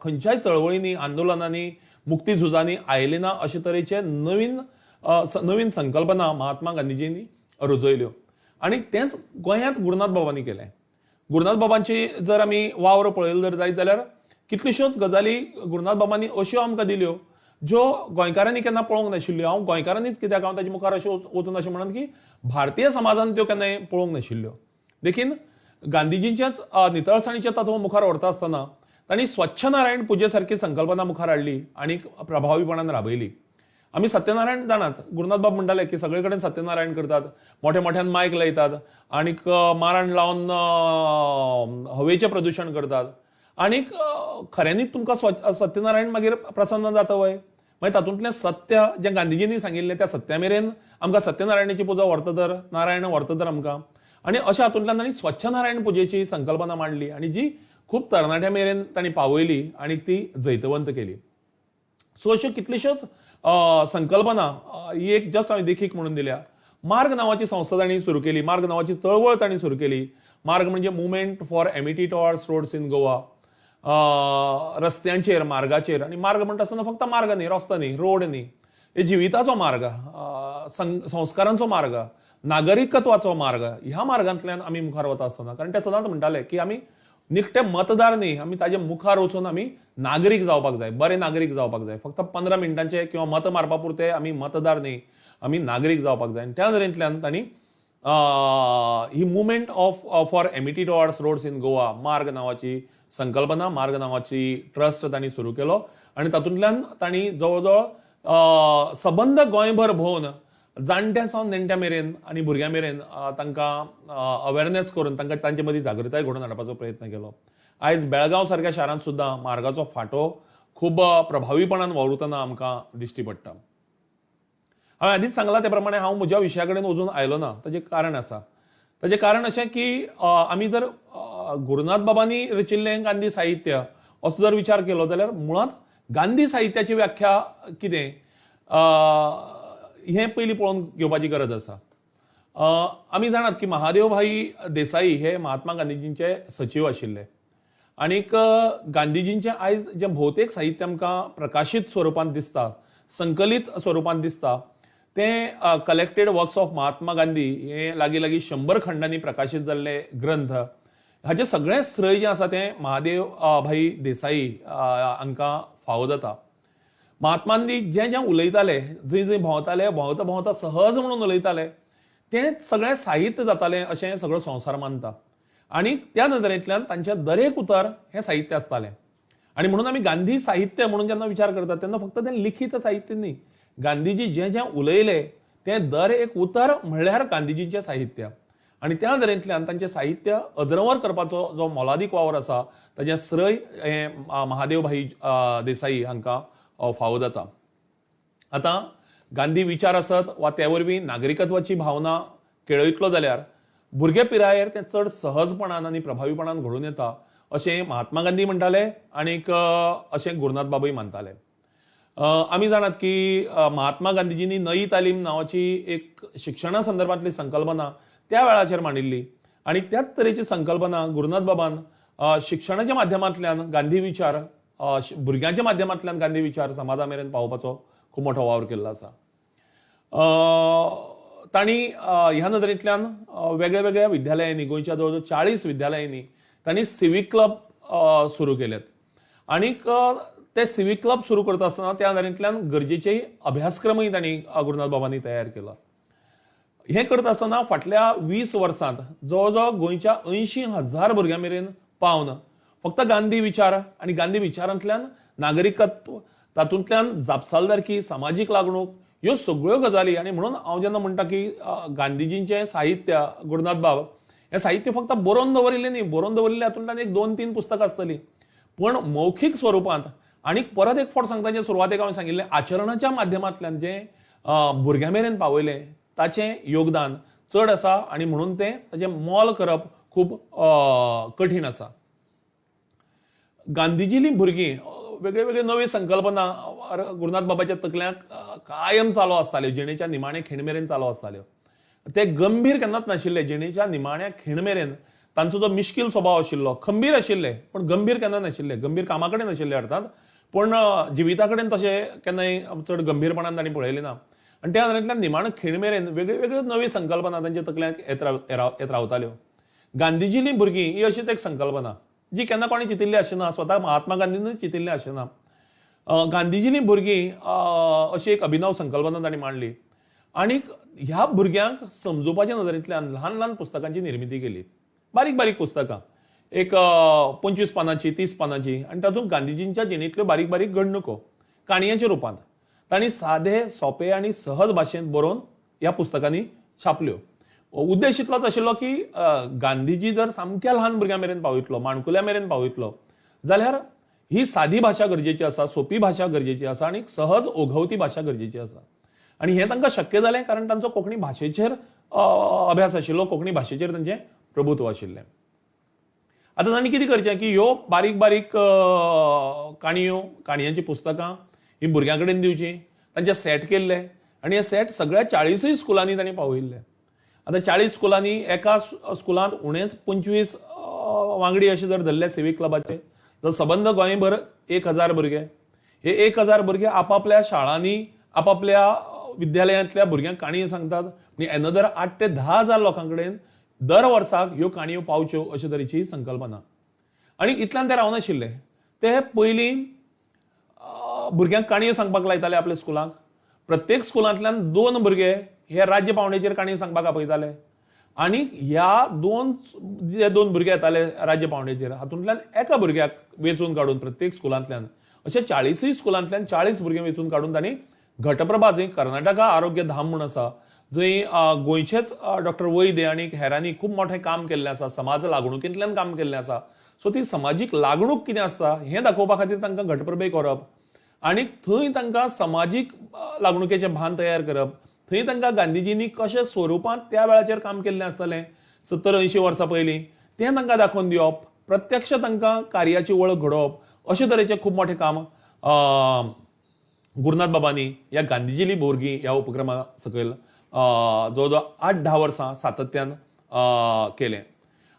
खंयच्याय चळवळींनी, आंदोलनांनी, मुक्ती झुजांनी आयले ना अशे तरेचे नवीन नवीन संकल्पना महात्मा गांधीजींनी रुजयल्यो. आनी तेंच गोंयांत गुरुनाथ बाबांनी केलें. गुरुनाथ बाबांची जर आमी वावर पळयलो जर जायत जाल्यार कितल्योश्योच गजाली गुरुनाथ बाबांनी अश्यो आमकां दिल्यो ज्यो गोंयकारांनी केन्ना पळोवंक नाशिल्ल्यो. हांव गोंयकारांनीच कित्याक, हांव ताजे मुखार अशें वचून अशें म्हणन की भारतीय समाजान त्यो केन्नाय पळोवंक नाशिल्ल्यो. देखीन गांधीजींच्याच नितळसाणीचें तत्व मुखार व्हरता आसतना तांणी स्वच्छ नारायण पुजे सारकी संकल्पना मुखार हाडली आनी प्रभावीपणान राबयली. आमी सत्यनारायण जाणात, गुरुनाथ बाब म्हणटाले की सगळे कडेन सत्यनारायण करतात, मोठ्या मोठ्यान मायक लायतात आनीक माराण लावन हवेचें प्रदुशण करतात. आनीक खऱ्यांनीच तुमकां सत्यनारायण मागीर प्रसन्न जाता वय? मागीर तातूंतलें सत्य जें गांधीजींनी सांगिल्लें त्या सत्या मेरेन आमकां सत्यनारायणाची पुजा व्हरता तर, नारायण व्हरता तर आमकां. आनी अशा हातूंतल्यान तांणी स्वच्छ नारायण पुजेची संकल्पना मांडली आनी जी खूब तरणाट्या मेरेन तांणी पावयली आनी ती जैतवंत केली. सो अश्यो कितल्योश्योच संकल्पना ही एक जस्ट हांवें देखीक म्हणून दिल्या. मार्ग नांवाची संस्था तांणी सुरू केली, मार्ग नांवाची चळवळ तांणी सुरू केली. मार्ग म्हणजे movement for amity towards roads in Goa, रस्त्यांचेर, मार्गाचेर. आनी मार्ग म्हणटा आसतना फक्त मार्ग न्ही, रस्तो न्ही, रोड न्ही, हे जिविताचो मार्ग, संस्कारांचो मार्ग, नागरिकत्वाचो मार्ग. ह्या मार्गांतल्यान आमी मुखार वता आसतना, कारण ते सदांच म्हणटाले की आमी निखटे मतदार न्ही, आमी ताजे मुखार वचून आमी नागरीक जावपाक जाय, बरे नागरीक जावपाक जाय. फक्त 15 मिनटांचे किंवा मत मारपा पुरते आमी मतदार न्ही, आमी नागरीक जावपाक जाय. आनी त्या नदरेंतल्यान तांणी ही movement of for amity towards roads in Goa, Marg नांवाची संकल्पना, मार्ग नांवाची ट्रस्ट तांणी सुरू केलो आनी तातूंतल्यान तांणी जवळ जवळ सबंद गोंयभर भोंवन जाणट्या सावन नेणट्या मेरेन आनी भुरग्यां मेरेन तांकां अवेरनेस करून तांकां तांचे मदीं जागृताय घडोवन हाडपाचो प्रयत्न केलो. आयज बेळगांव सारक्या शारांत सुद्दां मार्गाचो फांटो खूब प्रभावीपणान वावुरतना आमकां दिश्टी पडटा. हांवें आदींच सांगलां ते प्रमाणे हांव म्हज्या विशया कडेन अजून आयलो ना. ताचें कारण आसा, ताचें कारण अशें की आमी जर गुरुनाथ बाबांनी रचिल्लें गांधी साहित्य असो जर विचार केलो जाल्यार मुळांत गांधी साहित्याची व्याख्या कितें हें पयलीं पळोवन घेवपाची गरज आसा. आमी जाणात की महादेव भाई देसाई हे महात्मा गांधीजींचे सचीव आशिल्ले आनीक गांधीजींचें आयज जें भोवतेक साहित्य आमकां प्रकाशीत स्वरुपांत दिसता, संकलीत स्वरुपांत दिसता, तें collected works of Mahatma Gandhi हे लागीं लागीं 100 खंडांनी प्रकाशीत जाल्ले ग्रंथ. हाचें सगळें श्रेय जें आसा तें महादेव भाई देसाई हांकां फावो जाता. महात्मा गांधी जें जें उलयताले, जंय जंय भोंवताले, भोंवता भोंवता सहज म्हणून उलयताले, तें सगळें साहित्य जातालें अशें सगळो संवसार मानता. आनी त्या नदरेंतल्यान तांचें दरेक उतर हें साहित्य आसतालें. आनी म्हणून आमी गांधी साहित्य म्हणून जेन्ना विचार करतात तेन्ना फक्त तें लिखीत साहित्य न्ही, गांधीजी जें जें उलयले तें दर एक उतर म्हणल्यार गांधीजींचें साहित्य. आनी त्या नदरेंतल्यान तांचें साहित्य अजरंवर करपाचो जो मोलादीक वावर आसा ताचें श्रेय हें महादेव भाई देसाई हांकां फावो जाता. आतां गांधी विचार आसत वा ते वरवीं नागरिकत्वाची भावना केळयतलो जाल्यार भुरगे पिरायेर तें चड सहजपणान आनी प्रभावीपणान घडून येता अशें महात्मा गांधी म्हणटाले आनीक अशें गुरुनाथ बाबूय मानताले. आमी जाणात की महात्मा गांधीजींनी नई तालीम नांवाची एक शिक्षणा संदर्भांतली संकल्पना त्या वेळाचेर मांडिल्ली आनी त्याच तरेची संकल्पना गुरुनाथ बाबान शिक्षणाच्या माध्यमांतल्यान गांधी विचार, भुरग्यांच्या माध्यमांतल्यान गांधी विचार समाजा मेरेन पावोवपाचो खूब मोठो वावर केल्लो आसा. तांणी ह्या नदरेंतल्यान वेगळ्या वेगळ्या विद्यालयांनी, गोंयच्या जवळ जवळ 40 विद्यालयांनी तांणी सिवीक क्लब सुरू केल्यात आनीक ते सिवीक क्लब सुरू करता आसतना त्या नदरेंतल्यान गरजेचे अभ्यासक्रमय तांणी गुरुनाथ बाबांनी तयार केला. हें करता आसतना फाटल्या 20 वर्सांत जवळ जवळ गोंयच्या 80,000 भुरग्यां मेरेन पावन फक्त गांधी विचार आनी गांधी विचारांतल्यान नागरिकत्व, तातूंतल्यान जापसालदारकी, सामाजीक लागणूक, ह्यो सगळ्यो गजाली. आनी म्हणून हांव जेन्ना म्हणटा की गांधीजींचें साहित्य, गुरुनाथ बाब हें साहित्य फक्त बरोवन दवरिल्लें न्ही, बरोवन दवरिल्लें हातूंतल्यान 1, 2, 3 पुस्तकां आसतलीं, पूण मौखीक स्वरुपांत आनी परत एक फावट सांगता, जें सुरवातेक हांवें सांगिल्लें, आचरणाच्या माध्यमांतल्यान जें भुरग्यां मेरेन पावयलें ताचें योगदान चड आसा आनी म्हणून तें ताचें मोल करप खूब कठीण आसा. गांधीजीलीं भुरगीं वेगळे वेगळे नवी संकल्पना गुरुनाथ बाबाच्या तकल्यांक कायम चालू आसताल्यो, जिणेच्या निमाणे खीण मेरेन चालू आसताल्यो. ते गंभीर केन्नाच नाशिल्ले, जिणेच्या निमाण्या खीण मेरेन तांचो जो मिश्कील स्वभाव आशिल्लो, खंबीर आशिल्ले पण गंभीर केन्ना नाशिल्ले, गंभीर कामा कडेन नाशिल्ले अर्थात, पूण जिविता कडेन तशें केन्नाय चड गंभीरपणान तांणी पळयलें ना. आनी त्या नदरेंतल्यान निमाणो खीण मेरेन वेगळ्यो वेगळ्यो नव्यो संकल्पना तांच्या तकल्यांक येत रावताल्यो. गांधीजीलीं भुरगीं ही अशीच एक संकल्पना जी केन्ना कोणें चिंतिल्ली आशिना, स्वता महात्मा गांधीनूय चिंतिल्लें आशिना. गांधीजीलीं भुरगीं अशी एक अभिनव संकल्पना तांणी मांडली आनीक ह्या भुरग्यांक समजुपाच्या नदरेंतल्यान ल्हान ल्हान पुस्तकांची निर्मिती केली, बारीक बारीक पुस्तकां, एक 25 पानांची, 30 पानांची, आनी तातूंत गांधीजींच्या जिणेंतल्यो बारीक बारीक घडणुको काणयांच्या रुपांत तांणी सादे, सोंपे आनी सहज भाशेंत बरोवन ह्या पुस्तकांनी छापल्यो. उद्देश इतलोच आशिल्लो की गांधीजी जर सामक्या ल्हान भुरग्यां मेरेन पावयतलो, माणकुल्या मेरेन पावयतलो जाल्यार ही सादी भाशा गरजेची आसा, सोपी भाशा गरजेची आसा आनी सहज ओघवती भाशा गरजेची आसा. आनी हें तांकां शक्य जालें कारण तांचो कोंकणी भाशेचेर अभ्यास आशिल्लो, कोंकणी भाशेचेर तांचें प्रभुत्व आशिल्लें. आतां तांणी कितें करचें की ह्यो बारीक बारीक काणयो, काणयांचीं पुस्तकां ही भुरग्यां कडेन दिवचीं, तांचे सेट केल्ले आनी हे सेट सगळ्या 40 स्कुलांनी तांणी पावयिल्ले. आतां 40 स्कुलांनी एका स्कुलांत उणेच 25 वांगडी अशे जर धरले सिवीक क्लबाचे, तर सबंद गोंयभर 1000 भुरगे, हे 1000 भुरगे आपापल्या शाळांनी आपापल्या विद्यालयांतल्या भुरग्यांक काणयो सांगतात आनी एनदर 8 ते 10 हजार लोकां कडेन दर वर्साक ह्यो काणयो पावच्यो अशे तरेची संकल्पना. आनी इतल्यान ते रावनाशिल्ले. ते पयलीं भुरग्यांक काणयो सांगपाक लायताले आपल्या स्कुलांक. प्रत्येक स्कुलांतल्यान 2 भुरगे हे राज्य पावंड्याचेर काणयो सांगपाक आपयताले आनी ह्या जे 2 भुरगे येताले राज्य पावंड्याचेर हातूंतल्यान एका भुरग्याक वेंचून काडून प्रत्येक स्कुलांतल्यान अशे 40 स्कुलांतल्यान 40 भुरगे वेंचून काडून तांणी घटप्रभा, जंय कर्नाटका आरोग्य धाम म्हूण आसा, जंय गोंयचेच डॉक्टर वैद्य आनी हेरांनी खूब मोठें काम केल्लें आसा, समाज लागणुकेंतल्यान काम केल्लें आसा. सो ती समाजीक लागणूक कितें आसता हें दाखोवपा खातीर तांकां घटप्रभेक व्हरप आनी थंय तांकां समाजीक लागणुकेचें भान तयार करप, थंय तांकां गांधीजींनी कशें स्वरुपांत त्या वेळाचेर काम केल्लें आसतलें 70-80 वर्सां पयलीं तें तांकां दाखोवन दिवप, प्रत्यक्ष तांकां कार्याची वळख घडोवप, अशे तरेचें खूब मोठें काम गुरुनाथ बाबांनी ह्या गांधीजीली भुरगीं ह्या उपक्रमा सकयल जवळ जवळ 8-10 वर्सां सातत्यान केलें.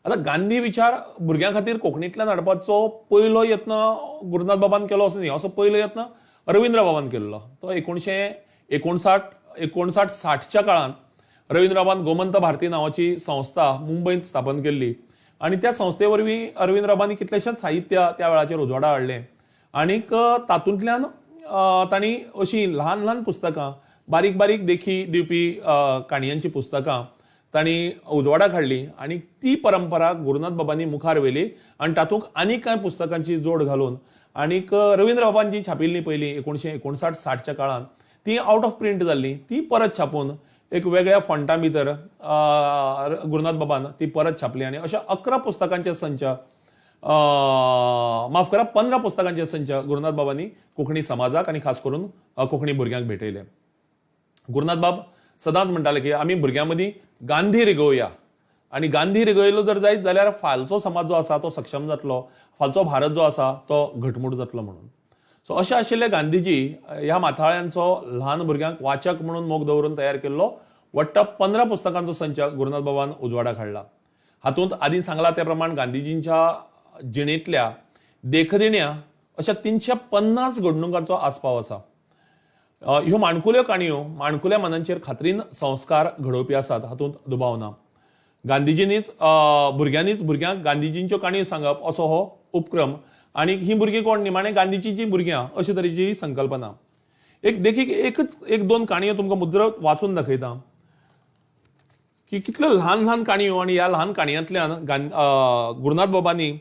आतां गांधी विचार भुरग्यां खातीर कोंकणींतल्यान हाडपाचो पयलो यत्न गुरुनाथ बाबान केलो असो न्ही, असो पयलो यत्न रवींद्र बाबान केल्लो. तो 1959-60च्या काळांत रवींद्र बाबान गोमंत भारती नांवाची संस्था मुंबयंत स्थापन केल्ली आनी त्या संस्थे वरवीं रवींद्र बाबांनी कितलेशेंच साहित्य त्या वेळाचेर उजवाडा हाडलें आनीक तातूंतल्यान तांणी अशीं ल्हान ल्हान पुस्तकां, बारीक बारीक देखी दिवपी काणयांचीं पुस्तकां तांणी उजवाडाक हाडली आनी ती परंपरा गुरुनाथ बाबांनी मुखार व्हेली आनी तातूंत आनीक कांय पुस्तकांची जोड घालून आनीक रवींद्र बाबान जी छापिल्लीं पयलीं 1959-60च्या काळांत ती आवट ऑफ प्रिंट जाल्ली ती परत छापून एक वेगळ्या फॉन्टा भितर गुरुनाथ बाबान ती परत छापली आनी अशा 11 पुस्तकांचे संच, माफ करा 15 पुस्तकांचे संच गुरुनाथ बाबांनी कोंकणी समाजाक आनी खास करून कोंकणी भुरग्यांक भेटयले. गुरुनाथ बाब सदांच म्हणटाले की आमी भुरग्यां मदीं गांधी रिगोवया आनी गांधी रिगयलो जर जायत जाल्यार फालचो समाज जो आसा तो सक्षम जातलो, फालचो भारत जो आसा तो घटमूट जातलो म्हणून. सो अशें आशिल्ले गांधीजी ह्या माथाळ्यांचो ल्हान भुरग्यांक वाचक म्हणून मोग दवरून तयार केल्लो वट्ट 15 पुस्तकांचो संच गुरुनाथ बाबान उजवाडाक हाडला. हातूंत आदीं सांगला त्या प्रमाण गांधीजींच्या जिणेंतल्या देखदिण्या अशा 350 घडणुकांचो आस्पाव आसा. ह्यो माणकुल्यो काणयो माणकुल्या मनांचेर खात्रीन संस्कार घडोवपी आसात हातूंत दुबाव ना. गांधीजींनीच भुरग्यांनीच भुरग्यांक गांधीजींच्यो काणयो सांगप असो हो उपक्रम आनी हीं भुरगीं कोण, निमाणें गांधीजीचीं भुरग्यां अशे तरेची ही संकल्पना. एक देखीक एकच 1-2 काणयो तुमकां मुद्दम वाचून दाखयता की कितल्यो ल्हान ल्हान काणयो आनी ह्या ल्हान काणयांतल्यान गुरुनाथ बाबांनी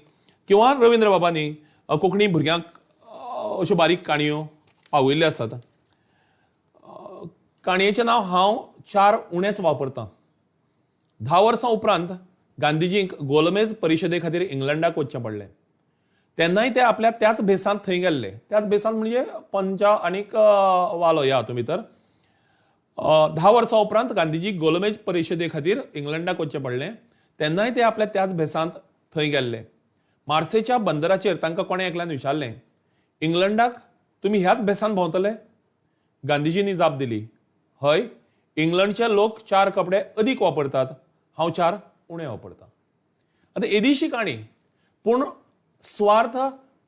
किंवा रवींद्र बाबांनी कोंकणी भुरग्यांक अश्यो बारीक काणयो पावयल्ल्यो आसात. काणयेचें नांव हांव 4 उणेच वापरतां. 10 वर्सां उपरांत गांधीजींक गोलमेज परिशदे खातीर इंग्लंडाक वचचें पडलें. तेन्नाय ते आपल्या त्याच भेसांत थंय गेल्ले. त्याच भेसांत म्हणजे पंचा आनीक वालो ह्या हातूंत भितर. 10 वर्सां उपरांत गांधीजीक गोलमेज परिशदे खातीर इंग्लंडाक वचचें पडलें. तेन्नाय ते आपल्या त्याच भेसांत थंय गेल्ले. मार्सेच्या बंदराचेर तांकां कोणें एकल्यान विचारलें, इंग्लंडाक तुमी ह्याच भेसांत भोंवतले? गांधीजींनी जाप दिली, हय, इंग्लंडचे लोक 4 कपडे अदीक वापरतात, हांव 4 उणे वापरतां. आतां येदीशी काणी, पूण स्वार्थ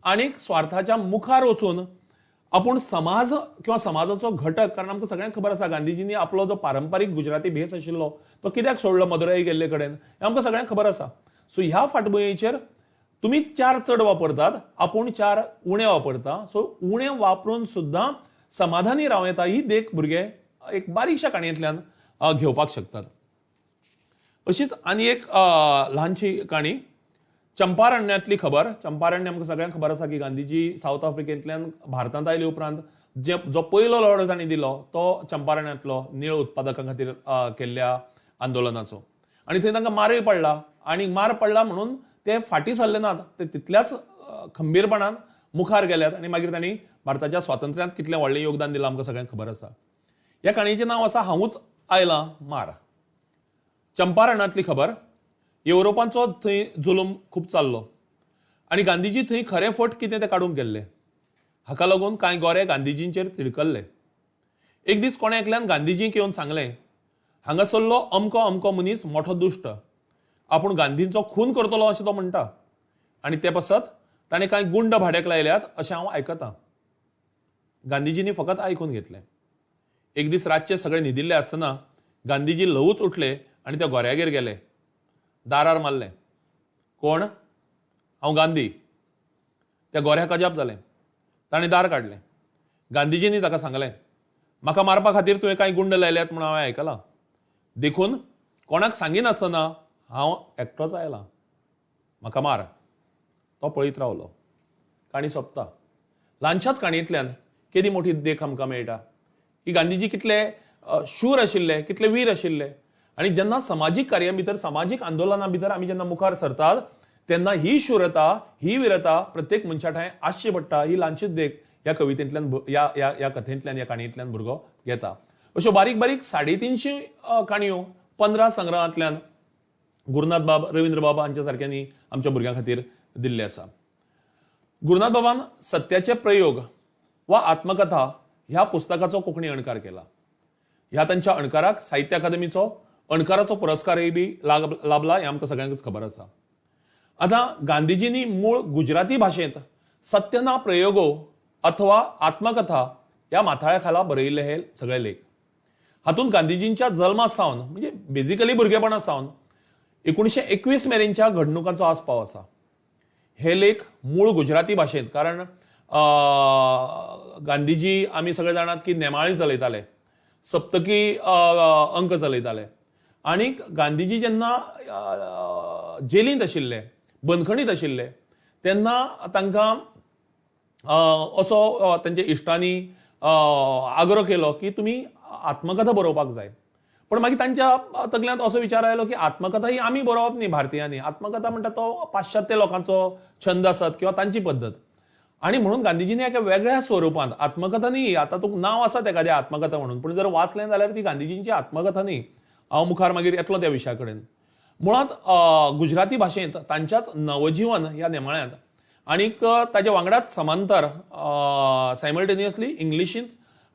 आनी स्वार्थाच्या मुखार वचून आपूण समाज किंवा समाजाचो घटक, कारण आमकां सगळ्यांक खबर आसा गांधीजींनी आपलो जो पारंपारीक गुजराती भेस आशिल्लो तो कित्याक सोडलो मदुराई गेल्ले कडेन हें आमकां सगळ्यांक खबर आसा. सो ह्या फाटभुंयेचेर तुमी 4 चड वापरतात, आपूण 4 उणे वापरता. सो उणे वापरून सुद्दां समाधानी रावं येता ही देख भुरगे एक बारीकशा काणयेंतल्यान घेवपाक शकतात. अशीच आनी एक ल्हानशी काणी, चंपारण्यांतली खबर. चंपारण्य आमकां सगळ्यांक खबर आसा की गांधीजी सावथ आफ्रिकेंतल्यान भारतांत आयले उपरांत जो पयलो लढो तांणी दिलो तो चंपारण्यांतलो निळ उत्पादकां खातीर केल्ल्या आंदोलनाचो. आनी थंय तांकां मारय पडला आनी मार पडला म्हणून ते फाटीं सरले नात, ते तितल्याच खंबीरपणान मुखार गेल्यात आनी मागीर तांणी भारताच्या स्वातंत्र्यांत कितलें व्हडलें योगदान दिलां आमकां सगळ्यांक खबर आसा. ह्या काणयेचें नांव आसा हांवूच आयलां मार. चंपारणांतली खबर. युरोपांचो थंय जुलूम खूब चाललो आनी गांधीजी थंय खरें फट कितें तें काडूंक गेल्ले. हाका लागून कांय गोरे गांधीजींचेर तिडकल्ले. एक दीस कोणें एकल्यान गांधीजींक येवन सांगलें, हांगासरलो अमको अमको मनीस मोठो दुश्ट, आपूण गांधींचो खून करतलो अशें तो म्हणटा आनी ते पासत ताणें कांय गुंड भाड्याक लायल्यात अशें हांव आयकतां. गांधीजींनी फकत आयकून घेतलें. एक दीस रातचे सगळे न्हिदिल्ले आसतना गांधीजी ल्हवूच उठले आनी त्या गोऱ्यागेर गेले. दारार मारलें. कोण? हांव गांधी. त्या गोऱ्याक अजाप जालें. ताणें दार काडलें. गांधीजींनी ताका सांगलें, म्हाका मारपा खातीर तुवें कांय गुंड लायल्यात म्हूण हांवें आयकलां, देखून कोणाक सांगिनासतना हांव एकटोच आयलां, म्हाका मार. तो पळयत रावलो. काणी सोंपता. ल्हानशाच काणयेंतल्यान केदी मोठी देख आमकां मेळटा की गांधीजी कितले शूर आशिल्ले, कितले वीर आशिल्ले. आनी जेन्ना समाजीक कार्या भितर, समाजीक आंदोलना भितर आमी जेन्ना मुखार सरतात तेन्ना ही शूरता, ही वीरता प्रत्येक मनशा ठांय आसची पडटा. ही ल्हानशीच देख ह्या कवितेंतल्यान, ह्या ह्या कथेंतल्यान, ह्या काणयेंतल्यान भुरगो घेता. अश्यो बारीक बारीक 350 काणयो 15 संग्रहांतल्यान गुरुनाथ बाब, रवींद्र बाब हांच्या सारक्यांनी आमच्या भुरग्यां खातीर दिल्ले आसा. गुरुनाथ बाबान सत्याचे प्रयोग वा आत्मकथा ह्या पुस्तकाचो कोंकणी अणकार केला. ह्या तांच्या अणकाराक साहित्य अकादमीचो अणकाराचो पुरस्कारय बी लाभला, हें आमकां सगळ्यांकच खबर आसा. आतां गांधीजींनी मूळ गुजराती भाशेंत सत्यना प्रयोगो अथवा आत्मकथा ह्या माथाळ्या खाला बरयिल्ले हे सगळे लेख. हातूंत गांधीजींच्या जल्मा सावन, म्हणजे बेजिकली भुरगेपणा सावन 1921 मेरेनच्या घडणुकांचो आस्पाव आसा. हे लेख मूळ गुजराती भाशेंत, कारण गांधीजी आमी सगळे जाणात की नेमाळीं चलयताले, सप्तकी अंक चलयताले. आनी गांधीजी जेन्ना जेलींत आशिल्ले, बंदखणींत आशिल्ले, तेन्ना तांकां असो तांच्या इश्टांनी आग्रो केलो की तुमी आत्मकथा बरोवपाक जाय. पण मागीर तांच्या तकल्यांत असो विचार आयलो की आत्मकथा ही आमी बरोवप न्ही भारतीयांनी, आत्मकथा म्हणटा तो पाश्चात्य लोकांचो छंद आसत किंवा तांची पद्दत. आनी म्हणून गांधीजींनी एका वेगळ्या स्वरुपांत आत्मकथा न्ही, आतां तुका नांव आसा एखादें आत्मकथा म्हणून, पूण जर वाचलें जाल्यार ती गांधीजींची आत्मकथा न्ही. हांव मुखार मागीर येतलो त्या विशया कडेन. मुळांत गुजराती भाशेंत तांच्याच नवजीवन ह्या नेमाळ्यांत आनीक ताच्या वांगडाच समांतर सायमल्टेनियसली इंग्लिशींत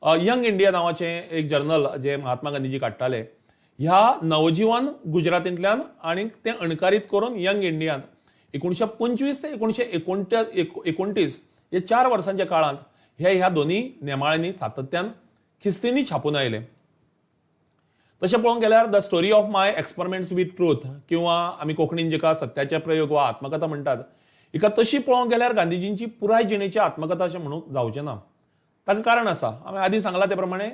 यंग इंडिया नांवाचें एक जर्नल जे महात्मा गांधीजी काडटाले, ह्या नवजीवन गुजरातींतल्यान आनीक तें अणकारीत करून यंग इंडियांत 1925 ते 1929 हे 4 वर्सांच्या काळांत हे ह्या दोन्ही नेमाळ्यांनी सातत्यान खिस्तींनी छापून आयले. तशें पळोवंक गेल्यार the story of my experiments with truth किंवा आमी कोंकणीन जेका सत्याचे प्रयोग वा आत्मकथा म्हणटात, हिका तशी पळोवंक गेल्यार गांधीजींची पुराय जिणेची आत्मकथा अशें म्हणूंक जावचें ना. ताका कारण आसा, हांवें आदीं सांगलां ते प्रमाणे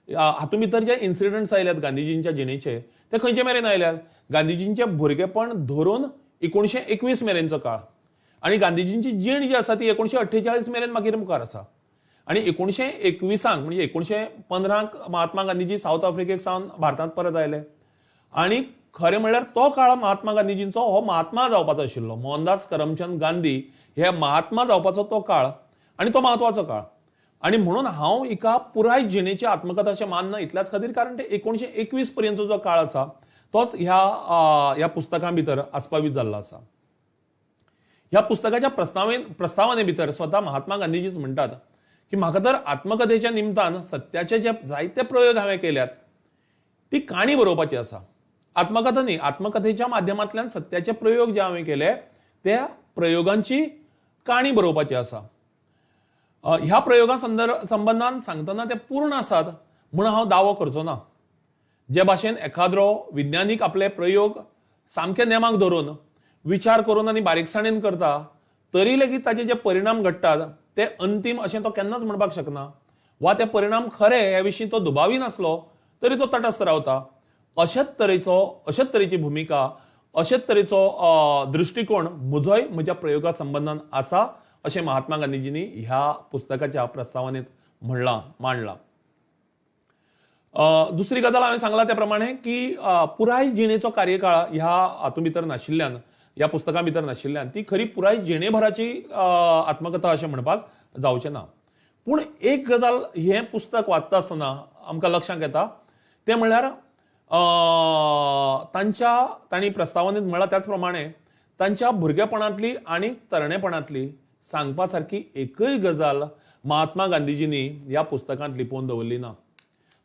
हातूंत भितर जे इन्सिडंट्स आयल्यात गांधीजींच्या जिणेचे ते खंयचे मेरेन आयल्यात, गांधीजींचें भुरगेपण धरून 1921 मेरेनचो काळ, आनी गांधीजींची जीण जी आसा ती 1948 मेरेन मागीर मुखार आसा. आनी 1921 म्हणजे 1915 महात्मा गांधीजी सावथ आफ्रिकेक सावन भारतांत परत आयले. आनी खरें म्हणल्यार तो काळ महात्मा गांधीजींचो हो महात्मा जावपाचो आशिल्लो. मोहनदास करमचंद गांधी हे महात्मा जावपाचो तो काळ आनी तो म्हत्वाचो काळ. आनी म्हणून हांव हिका पुराय जिणेची आत्मकथा अशें मानना इतल्याच खातीर, कारण ते 1921 पर्यंतचो जो काळ आसा तोच ह्या ह्या पुस्तकां भितर आस्पावीत जाल्लो आसा. ह्या पुस्तकाच्या प्रस्तावने भितर स्वता महात्मा गांधीजीच म्हणटात की म्हाका तर आत्मकथेच्या निमतान सत्याचे जे जायते प्रयोग हांवें केल्यात ती काणी बरोवपाची आसा, आत्मकथा न्ही. आत्मकथेच्या माध्यमांतल्यान सत्याचे प्रयोग जे हांवें केले त्या प्रयोगांची काणी बरोवपाची आसा. ह्या प्रयोगा संबंदान सांगतना ते पूर्ण आसात म्हूण हांव दावो करचो ना. जे भाशेन एखाद्रो विज्ञानीक आपले प्रयोग सामके नेमाक धरून विचार करून आनी बारीकसाणेन करता तरी लेगीत ताचे जे परिणाम घडटात ते अंतीम अशें तो केन्नाच म्हणपाक शकना, वा ते परिणाम खरे हे विशीं तो दुबावी नासलो तरी तो तटस्थ रावता. अशेच तरेची भुमिका, अशेच तरेचो दृश्टिकोण म्हजोय म्हज्या प्रयोगा संबंदान आसा अशें महात्मा गांधीजींनी ह्या पुस्तकाच्या प्रस्तावनेत म्हणलां, मांडलां. दुसरी गजाल हांवें सांगला त्या प्रमाणे की पुराय जिणेचो कार्यकाळ ह्या हातूंत भितर नाशिल्ल्यान, ह्या पुस्तकां भितर नाशिल्ल्यान ती खरी पुराय जिणेभराची आत्मकथा अशें म्हणपाक जावचें ना. पूण एक गजाल हें पुस्तक वाचता आसतना आमकां लक्षांत येता तें म्हणल्यार तांणी प्रस्तावनेत म्हणलां त्याच प्रमाणे तांच्या भुरगेपणांतली आनी तरणेपणांतली सांगपा सारकी एकय गजाल महात्मा गांधीजींनी ह्या पुस्तकांत लिपोवन दवरली ना.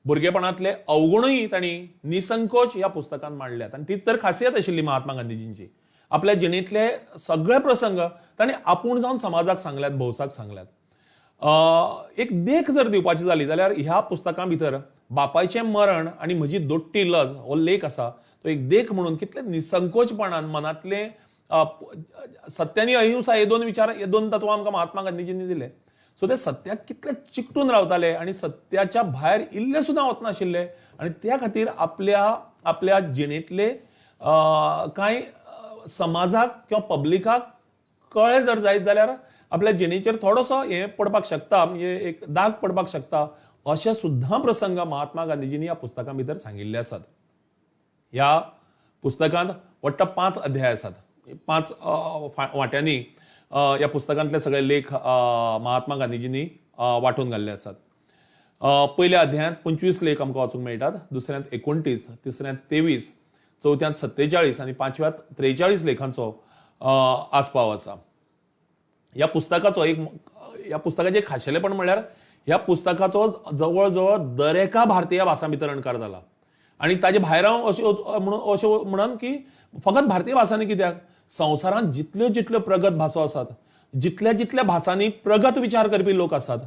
भुरगेपणांतले अवगुणूय तांणी निसंकोच ह्या पुस्तकांत मांडल्यात आनी ती तर खासियत आशिल्ली महात्मा गांधीजींची. आपल्या जिणेंतले सगळे प्रसंग तांणी आपूण जावन समाजाक सांगल्यात, भौसाक सांगल्यात. एक देख जर दिवपाची जाली जाल्यार ह्या पुस्तकां भितर बापायचें मरण आनी म्हजी दोट्टी लज हो लेख आसा तो एक देख म्हणून कितले निसंकोचपणान मनांतले सत्य आनी अहिंसा हे दोन विचार, हे दोन तत्वां आमकां महात्मा गांधीजींनी दिले. सो ते सत्याक कितले चिकटून रावताले आनी सत्याच्या भायर इल्ले सुद्दां वचनाशिल्ले आनी त्या खातीर आपल्या आपल्या जिणेंतले कांय समाजाक किंवा पब्लिकाक कळ्ळें जर जायत जाल्यार आपल्या जिणेचेर थोडोसो हें पडपाक शकता, म्हणजे एक दाग पडपाक शकता, अशे सुद्दां प्रसंग महात्मा गांधीजींनी ह्या पुस्तकां भितर सांगिल्ले आसात. ह्या पुस्तकांत वट्ट 5 अध्याय आसात. 5 वांट्यांनी ह्या पुस्तकांतले सगळे लेख महात्मा गांधीजींनी वांटून घाल्ले आसात. पयल्या अध्यायांत 25 लेख आमकां वाचूंक मेळटात, दुसऱ्यांत 29, तिसऱ्यांत 23, चवथ्यांत 47 आनी पांचव्यांत 43 लेखांचो आस्पाव आसा. ह्या पुस्तकाचो एक ह्या पुस्तकाचें खाशेलेपण म्हणल्यार ह्या पुस्तकाचो जवळ जवळ दरेका भारतीय भासां भितर अणकार जाला आनी ताजे भायर हांव अशें म्हणन की फकत भारतीय भासांनी कित्याक, संवसारांत जितल्यो जितल्यो प्रगत भासो आसात, जितल्या जितल्या भासांनी प्रगत विचार करपी लोक आसात,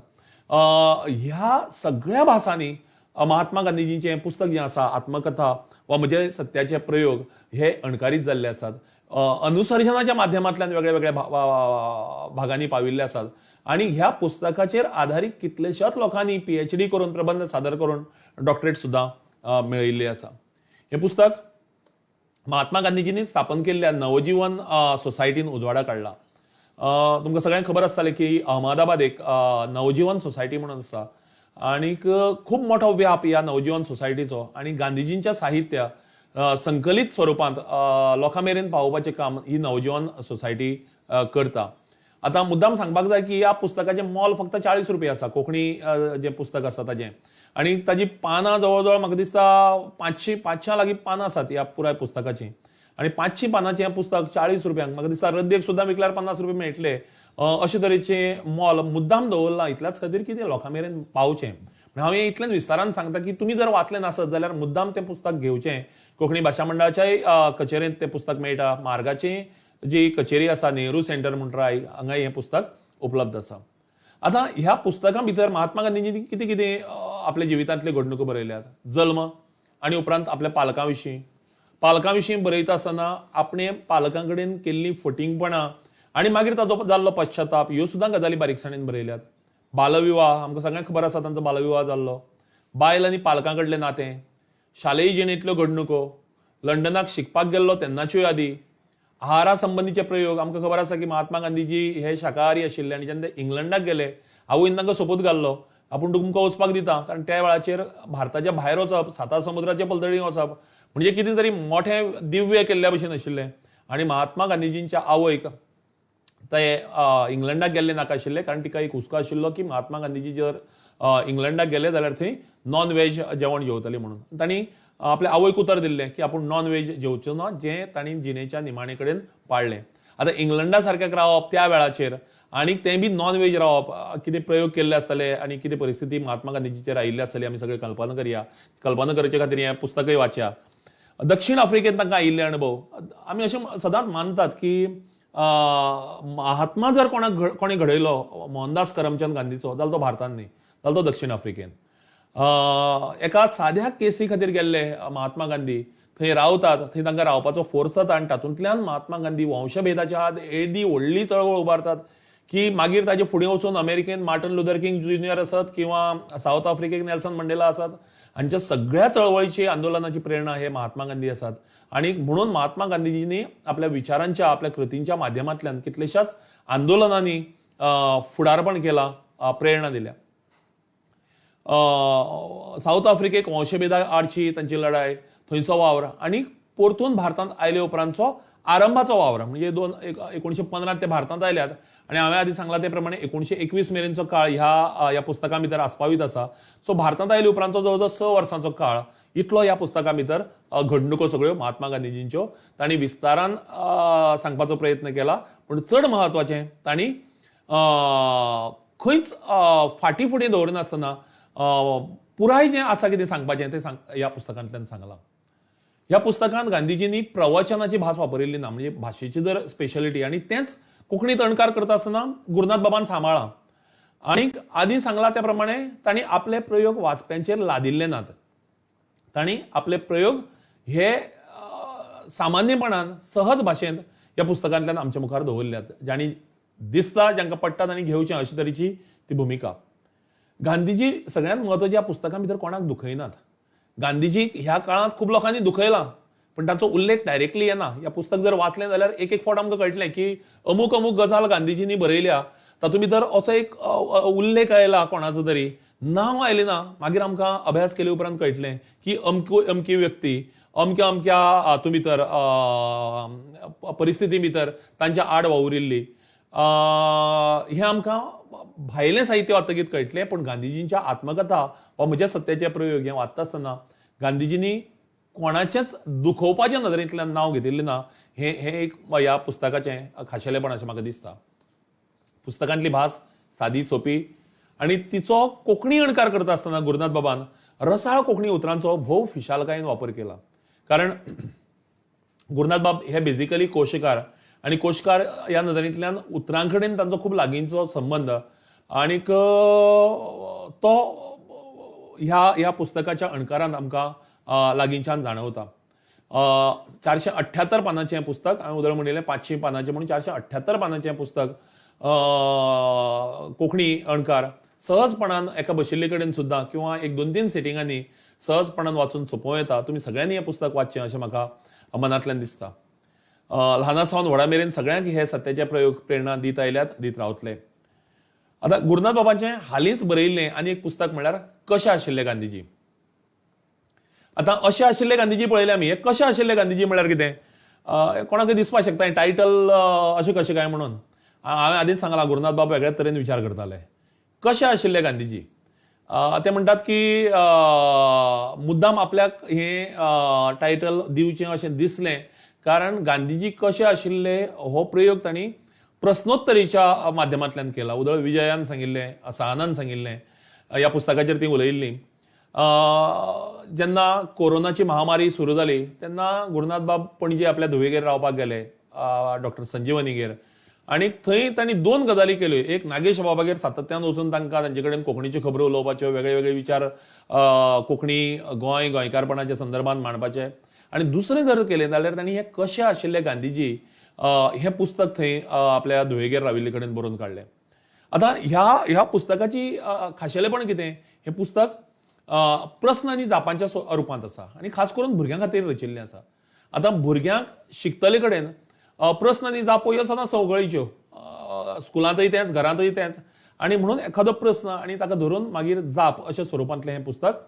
ह्या सगळ्या भासांनी महात्मा गांधीजींचें पुस्तक जें आसा आत्मकथा वा म्हजे सत्याचे प्रयोग हे अणकारीत जाल्ले आसात, अनुसर्जनाच्या माध्यमांतल्यान वेगळ्या वेगळ्या भागांनी पाविल्ले आसात आनी ह्या पुस्तकाचेर आधारीत कितलेशाच लोकांनी PhD करून प्रबंध सादर करून डॉक्टरेट सुद्दां मेळयिल्ली आसा. हें पुस्तक महात्मा गांधीजींनी स्थापन केल्ल्या नवजीवन सोसायटीन उजवाडा काडला. तुमकां सगळ्यांक खबर आसतलें की अहमदाबाद एक नवजीवन सोसायटी म्हणून आसा आनीक खूब मोठो व्याप ह्या नवजीवन सोसायटीचो आनी गांधीजींच्या साहित्य संकलित स्वरुपांत लोकां मेरेन पावोवपाचें काम ही नवजीवन सोसायटी करता. आतां मुद्दाम सांगपाक जाय की ह्या पुस्तकाचें मोल फक्त 40 रुपया आसा, कोंकणी जें पुस्तक आसा ताजें, आनी ताजी पानां जवळ जवळ म्हाका दिसता 500 लागीं पानां आसात ह्या पुराय पुस्तकाचीं आनी 500 पानांचें हें पुस्तक 40 रुपयांक म्हाका दिसता रद्देक सुद्दां विकल्यार 50 रुपया मेळटले अशे तरेचें मोल मुद्दाम दवरलां इतल्याच खातीर की तें लोकां मेरेन पावचें. हांव हें इतलेंच विस्तारान सांगता की तुमी जर वाचलें नासत जाल्यार मुद्दाम तें पुस्तक घेवचें. कोंकणी भाशा मंडळाच्याय कचेरेंत तें पुस्तक मेळटा, मार्गाची जी कचेरी आसा नेहरू सेंटर म्हणटा हांगा हें पुस्तक उपलब्ध आसा. आतां ह्या पुस्तकां भितर महात्मा गांधीजींनी कितें कितें आपल्या जिवितांतल्यो घडणुको बरयल्यात, जल्म आनी उपरांत आपल्या पालकां विशीं, पालकां विशीं बरयता आसतना आपणें पालकां कडेन केल्लीं फटींगपणां आनी मागीर ताचो जाल्लो पश्चाताप ह्यो सुद्दां गजाली बारीकसाणेन बरयल्यात. बालविवाह आमकां सगळ्यांक खबर आसा तांचो बालविवाह जाल्लो, बायल आनी पालकां कडलें नातें, शालेय जिणेंतल्यो घडणुको, लंडनाक शिकपाक गेल्लो तेन्नाच्यो यादी, आहारा संबंदीचे प्रयोग. आमकां खबर आसा की महात्मा गांधीजी हे शाकाहारी आशिल्ले आनी जेन्ना ते इंग्लंडाक गेले आवयन तांकां सोपूत घाल्लो आपूण तुमकां वचपाक दिता, कारण त्या वेळाचेर भारताच्या भायर वचप, साता समुद्राच्या पलतडी वचप म्हणजे कितें तरी मोठें दिव्य केल्ल्या भशेन आशिल्लें आनी महात्मा गांधीजींच्या आवयक ते इंग्लंडाक गेल्ले नाका आशिल्ले, कारण तिका एक हुस्को आशिल्लो की महात्मा गांधीजी जर इंग्लंडाक गेले जाल्यार थंय नॉन व्हेज जेवण जेवतले म्हणून. तांणी आपल्या आवयक उतर दिल्लें की आपूण नॉन व्हेज जेवचो ना, जें तांणी जिणेच्या निमाणे कडेन पाळ्ळें. आतां इंग्लंडा सारक्याक रावप त्या वेळाचेर आनी तें बी नॉन व्हेज रावप, कितें प्रयोग केल्ले आसतले आनी कितें परिस्थिती महात्मा गांधीजीचेर आयिल्ली आसतली आमी सगळे कल्पना करया. कल्पना करचे खातीर हें पुस्तकय वाचया. दक्षिण आफ्रिकेंत तांकां आयिल्ले अणभव, आमी अशें सदांच मानतात की महात्मा जर कोणाक कोणें घडयलो मोहनदास करमचंद गांधीचो जाल्यार तो भारतांत न्ही, जाल्यार तो दक्षिण आफ्रिकेन. एका साद्या केसी खातीर गेल्ले महात्मा गांधी थंय रावतात, थंय तांकां रावपाचो फोर्स जाता आनी तातूंतल्यान महात्मा गांधी वंशभेदाच्या आद एदी व्हडली चळवळ उबारतात की मागीर ताजे फुडें वचून अमेरिकेन मार्टिन लुथर किंग ज्युनियर आसत किंवा सावथ आफ्रिकेक नेल्सन मंडेला आसात, हांच्या सगळ्या चळवळीची आंदोलनाची प्रेरणा हे महात्मा गांधी आसात. आनी म्हणून महात्मा गांधीजींनी आपल्या विचारांच्या आपल्या कृतींच्या माध्यमांतल्यान कितलेशाच आंदोलनांनी फुडारपण केलां, प्रेरणा दिल्या. सावथ आफ्रिकेक वंशभेदा आडची तांची लढाय, थंयचो वावर आनी परतून भारतांत आयले उपरांतचो आरंभाचो वावर म्हणजे 1915 ते भारतांत आयल्यात आनी हांवें आदीं सांगलां ते प्रमाणे 1921 मेरेनचो काळ ह्या ह्या पुस्तकां भितर आस्पावीत आसा. सो भारतांत आयले उपरांतचो जवळ जवळ 6 वर्सांचो काळ इतलो ह्या पुस्तकां भितर घडणुको सगळ्यो महात्मा गांधीजींच्यो तांणी विस्तारान सांगपाचो प्रयत्न केला. पूण चड म्हत्वाचें तांणी खंयच फाटीं फुडें दवरिनासतना पुराय जें आसा कितें सांगपाचें तें ह्या पुस्तकांतल्यान सांगलां. ह्या पुस्तकांत गांधीजींनी प्रवचनाची भास वापरिल्ली ना, म्हणजे भाशेची जर स्पेशलिटी आनी तेंच कोंकणीत अणकार करता आसतना गुरुनाथ बाबान सांबाळ्ळां आनी आदीं सांगलां त्या प्रमाणे तांणी आपले प्रयोग वाचप्यांचेर लादिल्ले नात, तांणी आपले प्रयोग हे सामान्यपणान सहज भाशेंत ह्या पुस्तकांतल्यान आमच्या मुखार दवरल्यात. जांणी दिसता, जांकां पडटा तांणी घेवचें अशे तरेची ती भुमिका. गांधीजी सगळ्यांत म्हत्वाची ह्या पुस्तकां भितर कोणाक दुखयनात. गांधीजीक ह्या काळांत खूब लोकांनी दुखयलां, पण ताचो उल्लेख डायरेक्टली येना. ह्या पुस्तक जर वाचलें जाल्यार एक एक फावट आमकां कळटलें की अमूक अमूक गजाल गांधीजींनी बरयल्या, तातूंत भितर असो एक उल्लेख आयला कोणाचो तरी, नांव आयलें ना, मागीर आमकां अभ्यास केले उपरांत कळटलें की अमक्यो अमकी व्यक्ती अमक्या अमक्या हातूंत भितर परिस्थिती भितर तांच्या आड वावुरिल्ली. हें आमकां भायलें साहित्य वाचतकीच कळटलें. पूण गांधीजींच्या आत्मकथा वा म्हज्या सत्याचे प्रयोग हें वाचता आसतना गांधीजींनी कोणाचेंच दुखोवपाच्या नदरेंतल्यान नांव घेतिल्लें ना, हें हें एक ह्या पुस्तकाचें खाशेलेपण अशें म्हाका दिसता. पुस्तकांतली भास सादी सोपी आनी तिचो कोंकणी अणकार करता आसतना गुरुनाथ बाबान रसाळ कोंकणी उतरांचो भोव फिशालकायेन वापर केला. कारण गुरुनाथ बाब हे बेजिकली कोशकार आनी कोशकार ह्या नदरेंतल्यान उतरां कडेन तांचो खूब लागींचो संबंद आनीक तो ह्या ह्या पुस्तकाच्या अणकारांत आमकां लागींच्यान जाणवता. 478 पानांचें हें पुस्तक, हांवें उदळ म्हणिल्लें 500 पानांचें, म्हणून 478 पानांचें हें पुस्तक कोंकणी अणकार सहजपणान एका बशिल्ले कडेन सुद्दां किंवा एक 2-3 सिटिंगांनी सहजपणान वाचून सोंपोवं येता. तुमी सगळ्यांनी हें पुस्तक वाचचें अशें म्हाका मनांतल्यान दिसता. ल्हाना सावन व्हडा मेरेन सगळ्यांक हे सत्याचे प्रयोग प्रेरणा दीत आयल्यात, दीत रावतले. आतां गुरुनाथ बाबांचें हालींच बरयिल्लें आनी एक पुस्तक म्हणल्यार कशें आशिल्ले गांधीजी. आतां अशें आशिल्ले गांधीजी पळयले आमी, हे कशें आशिल्ले गांधीजी म्हणल्यार कितें कोणाकय दिसपाक शकता हें टायटल अशें कशें काय म्हणून. हांवें आदींच सांगलां गुरुनाथ बाब वेगळ्याच तरेन विचार करताले. कशें आशिल्ले गांधीजी ते म्हणटात की मुद्दाम आपल्याक हें टायटल दिवचें अशें दिसलें कारण गांधीजी कशे आशिल्ले हो प्रयोग तांणी प्रस्नोत्तरीच्या माध्यमांतल्यान केला. उदळ विजयान सांगिल्लें, सहानान सांगिल्लें, ह्या पुस्तकाचेर ती उलयिल्लीं. जेन्ना कोरोनाची महामारी सुरू जाली तेन्ना गुरुनाथ बाब पणजे आपल्या धुवेगेर रावपाक गेले, डॉक्टर संजीवनीगेर, आनी थंय तांणी 2 गजाली केल्यो. एक, नागेश बाबागेर सातत्यान वचून तांकां तांचे कडेन कोंकणीच्यो खबरो उलोवपाच्यो, वेगळे वेगळे विचार कोंकणी गोंय गोंयकारपणाच्या संदर्भात मांडपाचे. आनी दुसरें जर केलें जाल्यार तांणी हें कशें आशिल्ले गांधीजी हें पुस्तक थंय आपल्या धुवेगेर राविल्ले कडेन बरोवन काडलें. आतां ह्या ह्या पुस्तकाची खाशेलेपण कितें, हें पुस्तक प्रस्न आनी जापांच्या रुपांत आसा आनी खास करून भुरग्यां खातीर रचिल्लें आसा. आतां भुरग्यांक शिकतले कडेन प्रस्न आनी जापो ह्यो सदां संवकळीच्यो, स्कुलांतय तेंच, घरांतय तेंच, आनी म्हणून एखादो प्रस्न आनी ताका धरून मागीर जाप अशा स्वरुपांतलें हें पुस्तक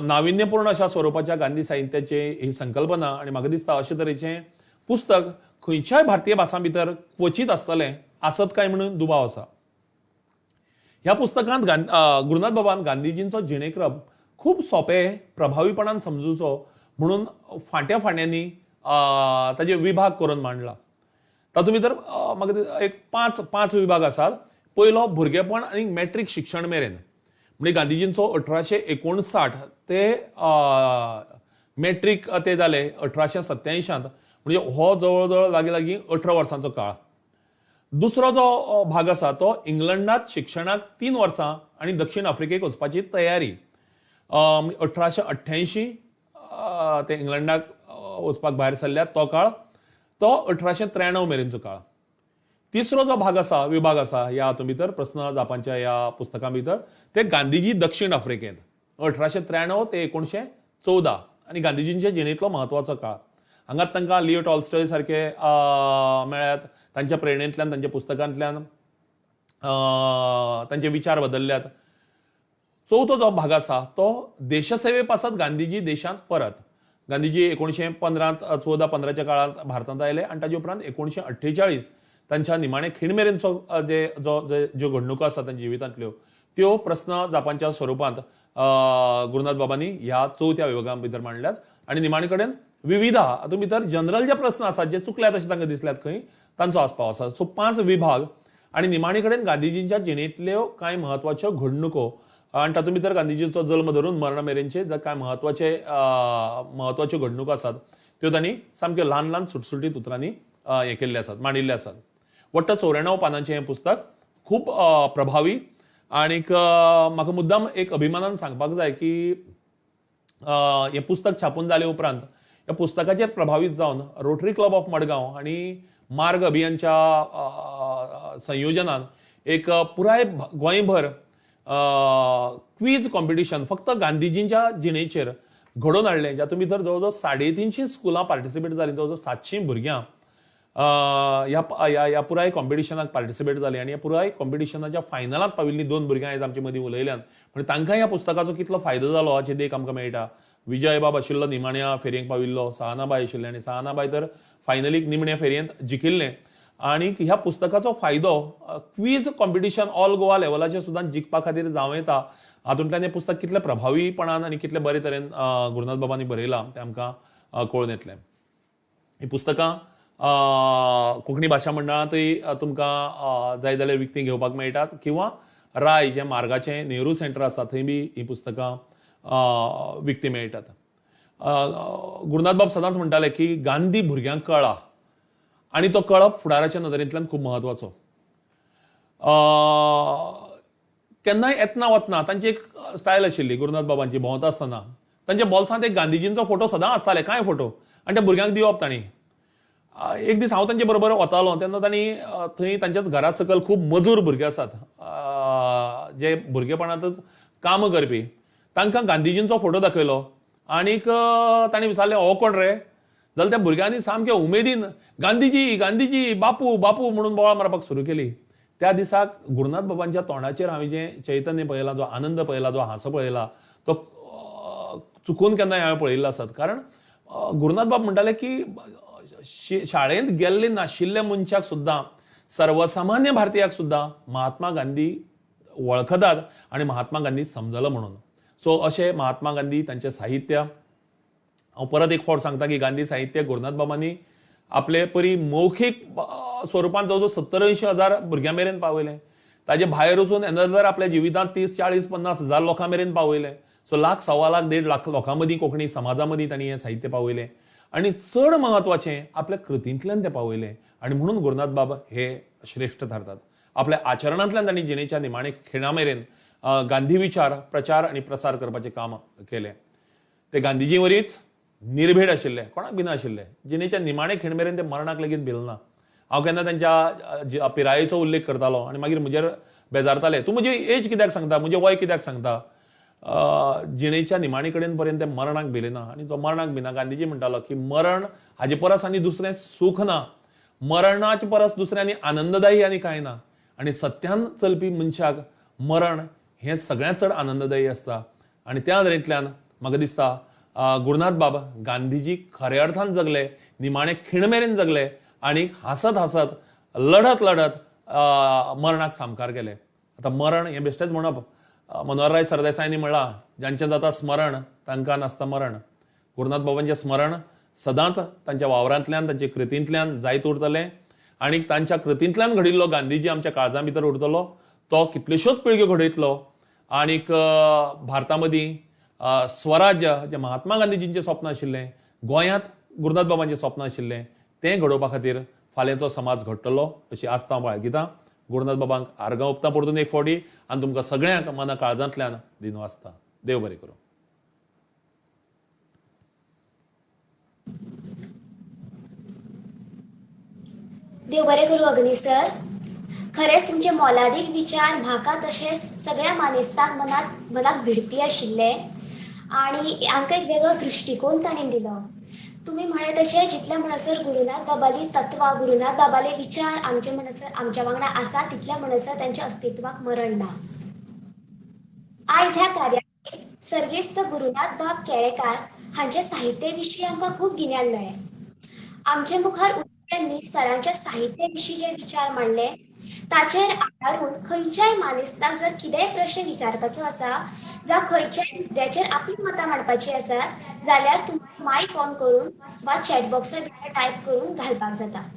नाविन्यपूर्ण अशा स्वरुपाच्या गांधी साहित्याची ही संकल्पना. आनी म्हाका दिसता अशे तरेचें पुस्तक खंयच्याय भारतीय भासां भितर क्वचीत आसतलें, आसत काय म्हणून दुबाव आसा. ह्या पुस्तकांत गुरुनाथ बाबान गांधीजींचो जिणेक्रम खूब सोंपे प्रभावीपणान समजुचो म्हणून फांट्या फांट्यांनी ताजे विभाग करून मांडला. तातूंत भितर म्हाका एक 5 विभाग आसात. पयलो, भुरगेपण आनी मॅट्रीक शिक्षण मेरेन, म्हणजे गांधीजींचो 1859 ते मॅट्रीक ते जाले 1887, म्हणजे हो जवळ जवळ लागीं लागीं 18 वर्सांचो काळ. दुसरो जो भाग आसा तो इंग्लंडांत शिक्षणाक 3 वर्सां आनी दक्षिण आफ्रिकेक वचपाची तयारी. 1888 ते इंग्लंडाक वचपाक भायर सरल्यात तो काळ, तो 1893 मेरेनचो काळ. तिसरो जो भाग आसा, विभाग आसा ह्या हातूंत भितर प्रस्न जापांच्या ह्या पुस्तकां भितर, ते गांधीजी दक्षिण आफ्रिकेंत 1893 ते 1914 आनी गांधीजींच्या जिणेंतलो म्हत्वाचो काळ. हांगात तांकां लिओ टॉल्स्टॉय सारके मेळ्ळ्यात, तांच्या प्रेरणेंतल्यान, तांच्या पुस्तकांतल्यान तांचे विचार बदलल्यात. चवथो जो भाग आसा तो देशसेवे पासत गांधीजी देशांत परत. गांधीजी 1915 14-15च्या काळांत भारतांत आयले आनी ताजे उपरांत 1948 तांच्या निमाणे खीण मेरेनचो जे जो ज्यो घडणुको आसा तांच्या जिवितांतल्यो त्यो प्रस्न जापांच्या स्वरुपांत गुरुनाथ बाबांनी ह्या चवथ्या विभागां भितर मांडल्यात. आनी निमाणे कडेन विविधा हातूंत भितर जनरल जे प्रस्न आसात जे चुकल्यात अशें तांकां दिसल्यात खंय तांचो आस्पाव आसा. सो 5 विभाग आनी निमाणे कडेन गांधीजींच्या जिणेंतल्यो कांय म्हत्वाच्यो घडणुको आनी तातूंत भितर गांधीजीचो जल्म धरून मरणा मेरेनचे जे कांय म्हत्वाचे म्हत्वाच्यो घडणुको आसात त्यो तांणी सामक्यो ल्हान ल्हान सुटसुटीत उतरांनी हें केल्ले आसात, मांडिल्ले आसात. वट्ट 94 पानांचें हें पुस्तक खूब प्रभावी आनीक म्हाका मुद्दाम एक अभिमानान सांगपाक जाय की हें पुस्तक छापून जाले उपरांत ह्या पुस्तकाचेर प्रभावीत जावन रोटरी क्लब ऑफ मडगांव आनी मार्ग अभियानच्या संयोजनान एक पुराय गोंयभर क्वीज कॉम्पिटिशन फक्त गांधीजींच्या जिणेचेर घडोवन हाडलें, जातूंत भितर जवळ जवळ 350 स्कुलां पार्टिसिपेट जालीं, जवळ जवळ 700 भुरग्यां ह्या ह्या पुराय कॉम्पिटिशनाक पार्टिसिपेट जालीं आनी ह्या पुराय कॉम्पिटिशनाच्या फायनलांत पाविल्लीं 2 भुरग्यां आयज आमचे मदीं उलयल्यान. पूण तांकां ह्या पुस्तकाचो कितलो फायदो जालो हाची देख आमकां मेळटा. विजय बाब आशिल्लो निमाण्या फेरयेक पाविल्लो, सहानाबाय आशिल्लें आनी सहानाबाय तर फायनलीक निमण्या फेरयेंत जिखिल्लें. आनी ह्या पुस्तकाचो फायदो क्वीज कॉम्पिटिशन ऑल गोवा लेवलाचेर सुद्दां जिखपा खातीर जावं येता. हातूंतल्यान हें पुस्तक कितलें प्रभावीपणान आनी कितले बरे तरेन गुरुनाथ बाबांनी बरयलां तें आमकां कळून येतलें. हीं पुस्तकां कोंकणी भाशा मंडळांतय तुमकां जाय जाल्यार विकतीं घेवपाक मेळटात किंवा राय जें मार्गाचें नेहरू सेंटर आसा थंय बी हीं पुस्तकां विकतीं मेळटात. गुरुनाथ बाब सदांच म्हणटाले की गांधी भुरग्यांक कळ्ळा आनी तो कळप फुडाराच्या नदरेंतल्यान खूब म्हत्वाचो. केन्नाय येतना वतना तांची एक स्टायल आशिल्ली गुरुनाथ बाबांची, भोंवता आसतना तांच्या बोल्सांत एक गांधीजींचो फोटो सदां आसताले, कांय फोटो, आनी त्या भुरग्यांक दिवप तांणी. एक दीस हांव तांचे बरोबर वतालो तेन्ना तांणी थंय तांच्याच घरा सकयल खूब मजूर भुरगे आसात जे भुरगेपणांतच काम करपी, तांकां गांधीजींचो फोटो दाखयलो आनीक तांणी विचारलें हो कोण रे, जाल्यार त्या भुरग्यांनी सामके उमेदीन गांधीजी गांधीजी बापू बापू म्हणून बोवाळ मारपाक सुरू केली. त्या दिसाक गुरुनाथ बाबांच्या तोंडाचेर हांवें जें चैतन्य पळयलां, जो आनंद पळयला, जो हांसो पळयला, तो चुकून केन्नाय हांवें पळयिल्लो आसत. कारण गुरुनाथ बाब म्हणटाले की शाळेंत गेल्ले नाशिल्ल्या मनशाक सुद्दां, सर्वसामान्य भारतीयाक सुद्दां महात्मा गांधी वळखतात आनी महात्मा गांधी समजलो म्हणून. सो अशें महात्मा गांधी तांचें साहित्य, हांव परत एक फावट सांगता की गांधी साहित्य गुरुनाथ बाबांनी आपले परी मौखीक स्वरुपांत जवळ जवळ 70-80 हजार भुरग्यां मेरेन पावयलें. ताजे भायर वचून एनदर आपल्या जिवितांत 30, 40, 50 हजार लोकां मेरेन पावयलें. सो लाख, 1.25 लाख, 1.5 लाख लोकां मदीं, कोंकणी समाजा मदीं तांणी हें साहित्य पावयलें आनी चड म्हत्वाचें आपल्या कृतींतल्यान तें पावयलें. आनी म्हणून गुरुनाथ बाब हे श्रेश्ठ थारतात. आपल्या आचरणांतल्यान तांणी जिणेच्या निमाणे खिणा मेरेन गांधी विचार प्रचार आनी प्रसार करपाचें काम केलें. ते गांधीजी वरीच निर्भेड आशिल्ले, कोणाक भिना आशिल्ले. जिणेच्या निमाणे खीण मेरेन ते मरणाक लेगीत भिल ना. हांव केन्ना तांच्या पिरायेचो उल्लेख करतालो आनी मागीर म्हजेर बेजारताले, तूं म्हजी एज कित्याक सांगता, म्हजें वय कित्याक सांगता. जिणेच्या निमाणे कडेन पर्यंत ते मरणाक भिले ना. आनी जो मरणाक भिना, गांधीजी म्हणटालो की मरण हाजे परस आनी दुसरें सूख ना, मरणाचे परस दुसरें आनी आनंददायी आनी कांय ना. आनी सत्यान चलपी मनशाक मरण हें सगळ्यांत चड आनंददायी आसता. आनी त्या नदरेंतल्यान म्हाका दिसता गुरुनाथ बाब गांधीजी खऱ्या अर्थान जगले, निमाणे खीण मेरेन जगले आनी हांसत हांसत लढत लढत मरणाक सामकार गेले. आतां मरण हें बेश्टेंच म्हणप, मनोहरराय सरदेसायांनी म्हणलां, जांचें जाता स्मरण तांकां नासता मरण. गुरुनाथ बाबांचें स्मरण सदांच तांच्या वावरांतल्यान, तांच्या कृतींतल्यान जायत उरतलें आनी तांच्या कृतींतल्यान घडिल्लो गांधीजी आमच्या काळजां भितर उरतलो, तो कितल्योश्योच पिळग्यो घडयतलो. आनीक भारता मदीं स्वराज्य जें महात्मा गांधीजींचें स्वप्न आशिल्लें, गोंयांत गुरुनाथ बाबांचें स्वप्न आशिल्लें, तें घडोवपा खातीर फाल्यांचो समाज घडटलो अशी आस्था हांव बाळगितां. गुरुनाथ बाबांक आर्गां ओंपता परतून एक फावटी आनी तुमकां सगळ्यांक मना काळजांतल्यान दिनवासता. देव बरें करूं.
देव बरें करूं अग्नी सर. खरेंच तुमचे मोलादीक विचार म्हाका तशेंच सगळ्या मानेस्तांक मनाक भिडपी आशिल्ले आनी आमकां एक वेगळो दृश्टिकोन ताणें दिलो. तुमी म्हळें तशें जितल्या म्हणसर गुरुनाथ बाबाली तत्वां, गुरुनाथ बाबाले विचार आमचे म्हणसर आमच्या वांगडा आसा तितल्या म्हणसर तांच्या अस्तित्वाक मरण ना. आयज ह्या कार्यावळींत सर्गेस्त गुरुनाथ बाब केळेकार हांच्या साहित्या विशीं आमकां खूब गिन्यान मेळ्ळें. आमचे मुखार उलोवप्यांनी सरांच्या साहित्या विशीं जे विचार मांडले ताचेर आदारून खंयच्याय मानेस्ताक जर कितेंय प्रश्न विचारपाचो आसा जावं खंयच्याय मुद्द्याचेर आपली मतां मांडपाची आसात जाल्यार तुमी मायक ऑन करून वा चॅट बॉक्सार टायप करून घालपाक जाता.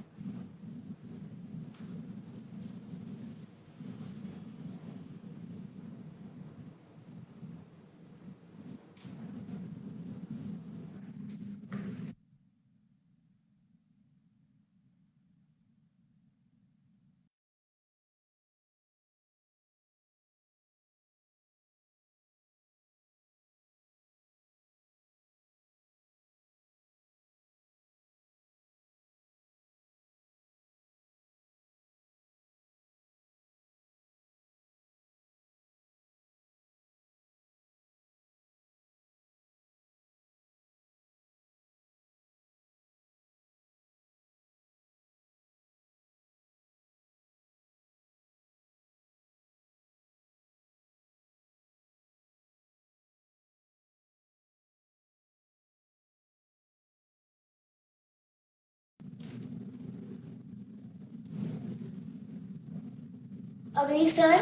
अग्नी सर,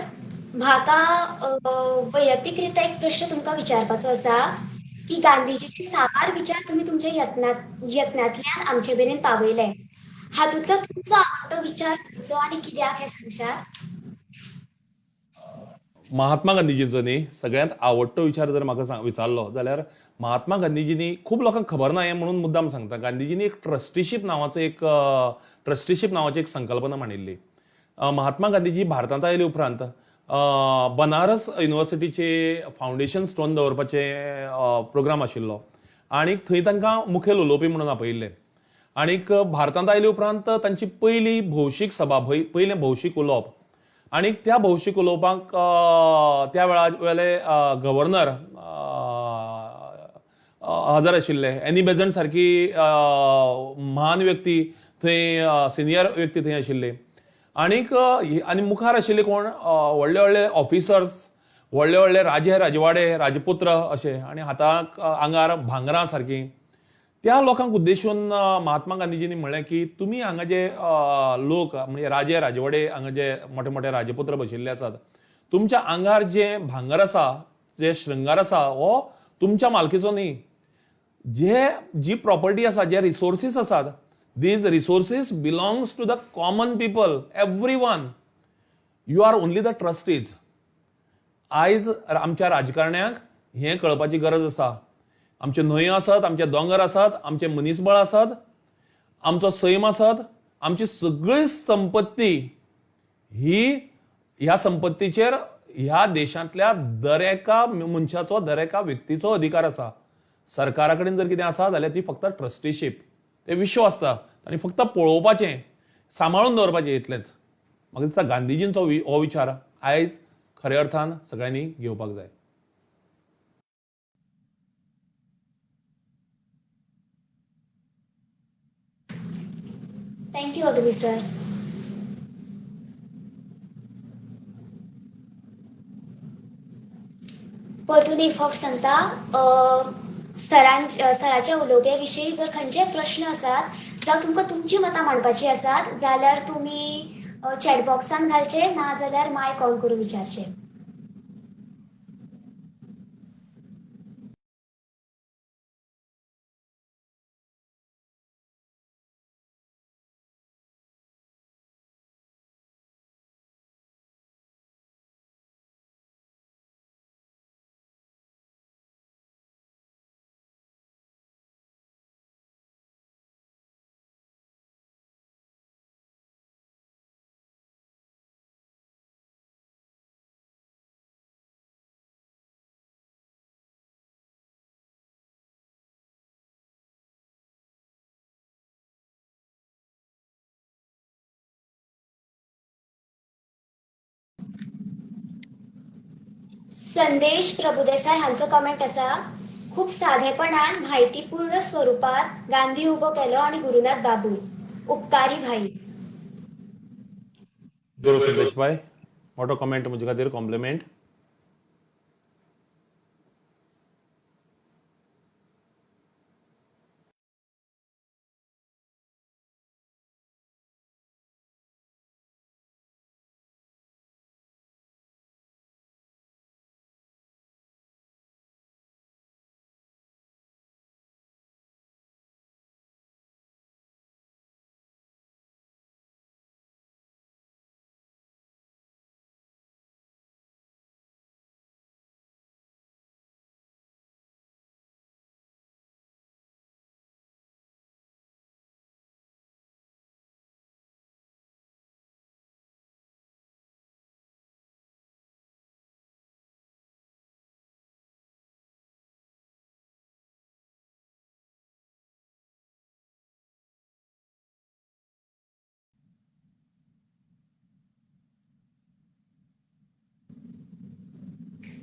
म्हाका वैयक्तीक रित्या एक प्रश्न तुमकां विचारपाचो आसा की गांधीजीचे साबार विचार तुमी तुमच्या यत्नांतल्यान आमचे मेरेन पावयले, हातूंतलो तुमचो आवडटो विचार खंयचो आनी कित्याक हें सांगशात?
महात्मा गांधीजींचो न्ही सगळ्यांत आवडटो विचार जर म्हाका विचारलो जाल्यार महात्मा गांधीजींनी, खूब लोकांक खबर ना हें म्हणून मुद्दाम सांगता, गांधीजींनी एक ट्रस्टीशीप नांवाची एक संकल्पना मांडिल्ली. महात्मा गांधीजी भारतांत आयले उपरांत बनारस युनिवर्सिटीचे फावंडेशन स्टोन दवरपाचे प्रोग्राम आशिल्लो आनी थंय तांकां मुखेल उलोवपी म्हणून आपयिल्ले. आनीक भारतांत आयले उपरांत तांची पयली भौशीक सभा, पयलें भौशीक उलोवप, आनी त्या भौशीक उलोवपाक त्या वेळार वेले गव्हर्नर हजर आशिल्ले. एनी बेजंट सारकी महान व्यक्ती थंय, सिनियर व्यक्ती थंय आशिल्ली. आनीक आनी मुखार आशिल्ले कोण, व्हडले व्हडले ऑफिसर्स, व्हडले व्हडले राजे राजवाडे राजपुत्र अशे, आनी हाताक आंगार भांगरां सारकी. त्या लोकांक उद्देशून महात्मा गांधीजींनी म्हणलें की तुमी हांगा जे लोक म्हणजे राजे राजवाडे हांगा जे मोठे मोठे राजपुत्र बशिल्ले आसात, तुमच्या आंगार जे भांगर आसा, जे शृंगार आसा, हो तुमच्या मालकीचो न्ही. जे जी प्रॉपर्टी आसा, जे रिसोर्सीस आसात, these resources belongs to the common people, everyone. You are only the trustees. आयज आमच्या राजकारण्यांक हें कळपाची गरज आसा. आमच्यो न्हंयो आसात, आमचे दोंगर आसात, आमचे मनीसबळ आसात, आमचो सैम आसात, आमची सगळी संपत्ती ही ह्या संपत्तीचेर ह्या देशांतल्या दरेका मनशाचो, दरेका व्यक्तीचो अधिकार आसा. सरकारा कडेन जर कितें आसा जाल्यार ती फक्त ट्रस्टीशीप, ते विश्व आसता आनी फक्त पळोवपाचें, सांबाळून दवरपाचें, इतलेंच. म्हाका दिसता गांधीजींचो हो विचार आयज खऱ्या अर्थान सगळ्यांनी घेवपाक जाय.
Thank you Agni sir. परतून एक फावट सांगता, सराच्या उलोवप्या विशीं जर खंयचे प्रश्न आसात जावं तुमकां तुमची मतां मांडपाची आसात जाल्यार तुमी चॅट बॉक्सान घालचे, ना जाल्यार मायक ऑन करून विचारचे. संदेश प्रभुदेसाय हांचो कमेंट आसा, खूब साधेपणान म्हायतीपूर्ण स्वरुपात गांधी उबो केलो आनी गुरुनाथ बाबूय, उपकारी भाई.
बरो संदेश भाई, मोठो कमेंट म्हजे खातीर, कॉम्प्लिमेंट.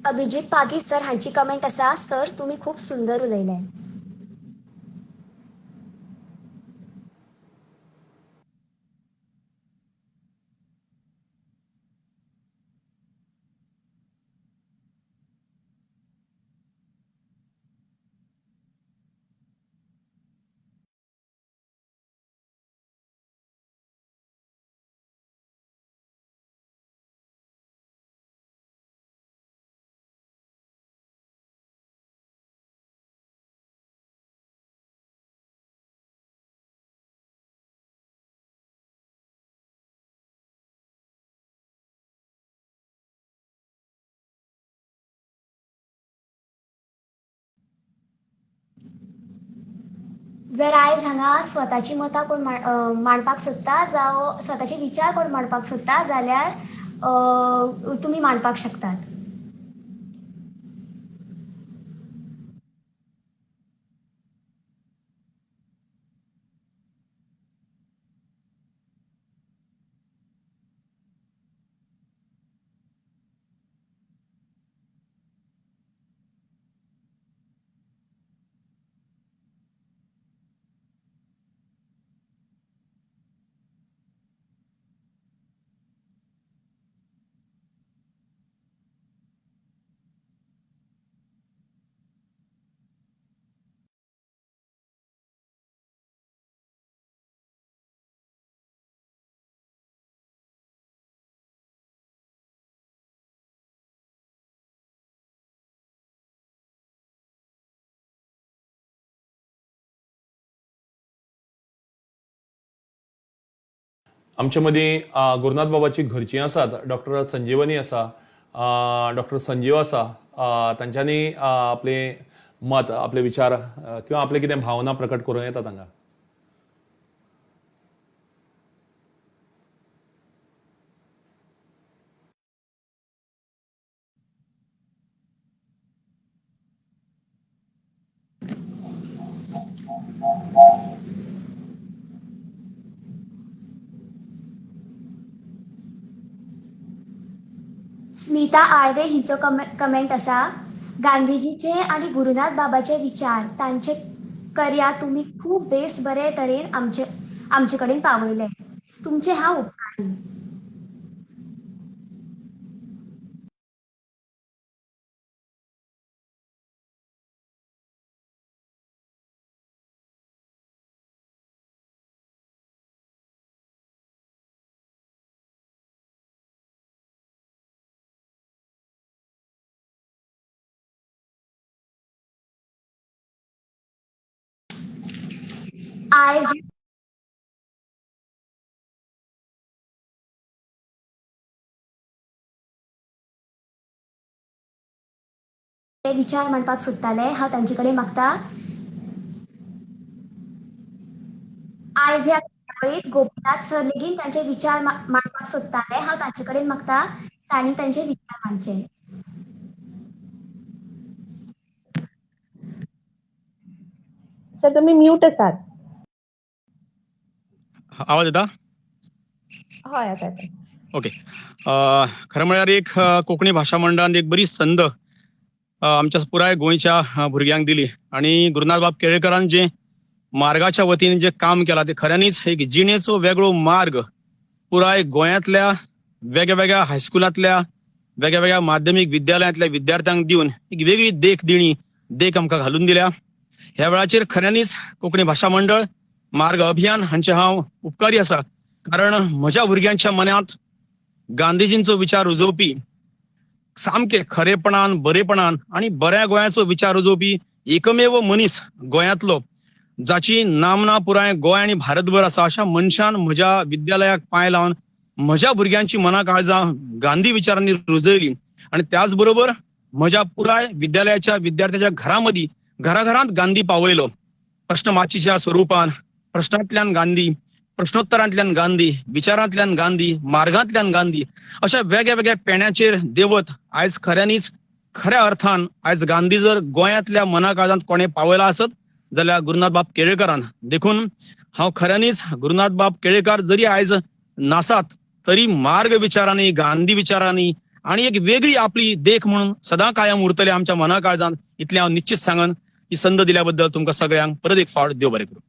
अभिजीत पागी सर हांची कमेंट आसा, सर तुम्ही खूप सुंदर उलयले. जर आयज हांगा स्वताची मतां कोण मांडपाक सोदता जावं स्वताचे विचार कोण मांडपाक सोदता जाल्यार तुमी मांडपाक शकतात.
आमचे मदीं गुरुनाथ बाबाची घरचीं आसात, डॉक्टर संजीवनी आसा, डॉक्टर संजीव आसा. तांच्यांनी आपले मत, आपले विचार किंवा आपले कितें भावना प्रकट करूं येता तांकां.
स्मिता आळवे हिचो कमेंट आसा, गांधीजीचे आनी गुरुनाथ बाबाचे विचार तांचे कर्या तुमी खूब बेस बरे तरेन आमचे कडेन पावयले, तुमचे हांव उपकारी. आयज विचार मांडपाक सोदताले, हांव तांचे कडेन मागता. आयज ह्या कार्यावळींत गोपीनाथ सर लेगीत तांचे विचार मांडपाक सोदताले, हांव तांचे कडेन मागता तांणी तांचे विचार मांडचे.
सर तुम्ही म्यूट आसात.
आवाज येता?
हय येता.
ओके. खरें म्हळ्यार एक कोंकणी भाशा मंडळान एक बरी संद आमच्या पुराय गोंयच्या भुरग्यांक दिली आनी गुरुनाथ बाब केळेकरान जे मार्गाच्या वतीन जे काम केलां ते खऱ्यांनीच एक जिणेचो वेगळो मार्ग पुराय गोंयांतल्या वेगळ्या हायस्कुलांतल्या वेगळ्या माध्यमीक विद्यालयांतल्या विद्यार्थ्यांक दिवन एक वेगळी देख दिणी देख आमकां घालून दिल्या. ह्या वेळाचेर खऱ्यांनीच कोंकणी भाशा मंडळ मार्ग अभियान हांचे हांव उपकारी आसा, कारण म्हज्या भुरग्यांच्या मनांत गांधीजींचो विचार रुजोवपी सामके खरेपणान बरेपणान आनी बऱ्या गोंयाचो विचार रुजोवपी एकमेव मनीस गोंयांतलो जाची नामना पुराय गोंय आनी भारतभर आसा अशा मनशान म्हज्या विद्यालयाक पांय लावन म्हज्या भुरग्यांची मना काळजां गांधी विचारांनी रुजयली आनी त्याच बरोबर म्हज्या पुराय विद्यालयाच्या विद्यार्थ्याच्या घरामदीं घराघरांत गांधी पावयलो. प्रश्नमाचीच्या स्वरुपान प्रश्नांतल्यान गांधी, प्रश्नोत्तरांतल्यान गांधी, विचारांतल्यान गांधी, मार्गांतल्यान गांधी अशा वेगळ्या वेगळ्या पेण्याचेर देवत आयज खऱ्यांनीच खऱ्या अर्थान आयज गांधी जर गोंयांतल्या मना काळजांत कोणें पावयला आसत जाल्यार गुरुनाथ बाब केळेकरान. देखून हांव खऱ्यांनीच गुरुनाथ बाब केळेकार जरी आयज नासात तरी मार्ग विचारांनी, गांधी विचारांनी आनी एक वेगळी आपली देख म्हणून सदां कायम उरतले आमच्या मना काळजांत, इतलें हांव निश्चित सांगन. ही संद दिल्या बद्दल तुमकां सगळ्यांक परत एक फावट देव बरें करूं.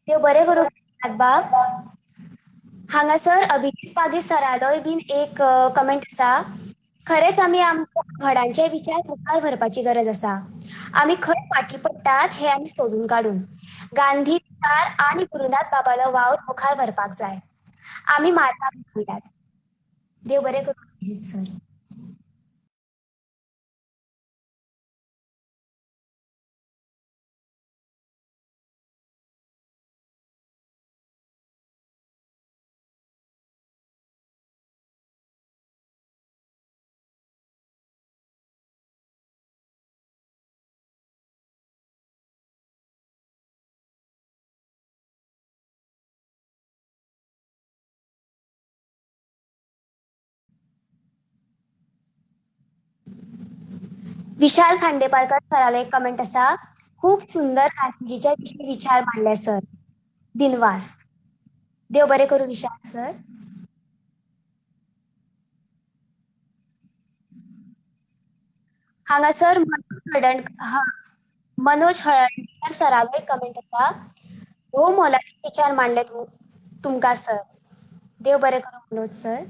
देव बरें करूं बाब. हांगासर अभिजीत पागी सरालोय बीन एक कमेंट आसा. खरेंच आमी आमच्या व्हडांचे विचार मुखार व्हरपाची गरज आसा. आमी खंय फाटीं पडटात हे आमी सोदून काडून गांधी विचार आनी गुरुनाथ बाबालो वावर मुखार व्हरपाक जाय. आमी मार्गाक लागल्यात. देव बरें करूं सर. विशाल खांडेपारकर सरालो एक कमेंट आसा, खूब सुंदर गांधीजीच्या विशीं विचार मांडले सर, दिनवास. देव बरें करूं विशाल सर. हांगासर मनोज हळदणकर सरालो एक कमेंट आसा, भोव मोलादीक विचार मांडले तुमकां सर, देव बरें करूं मनोज सर.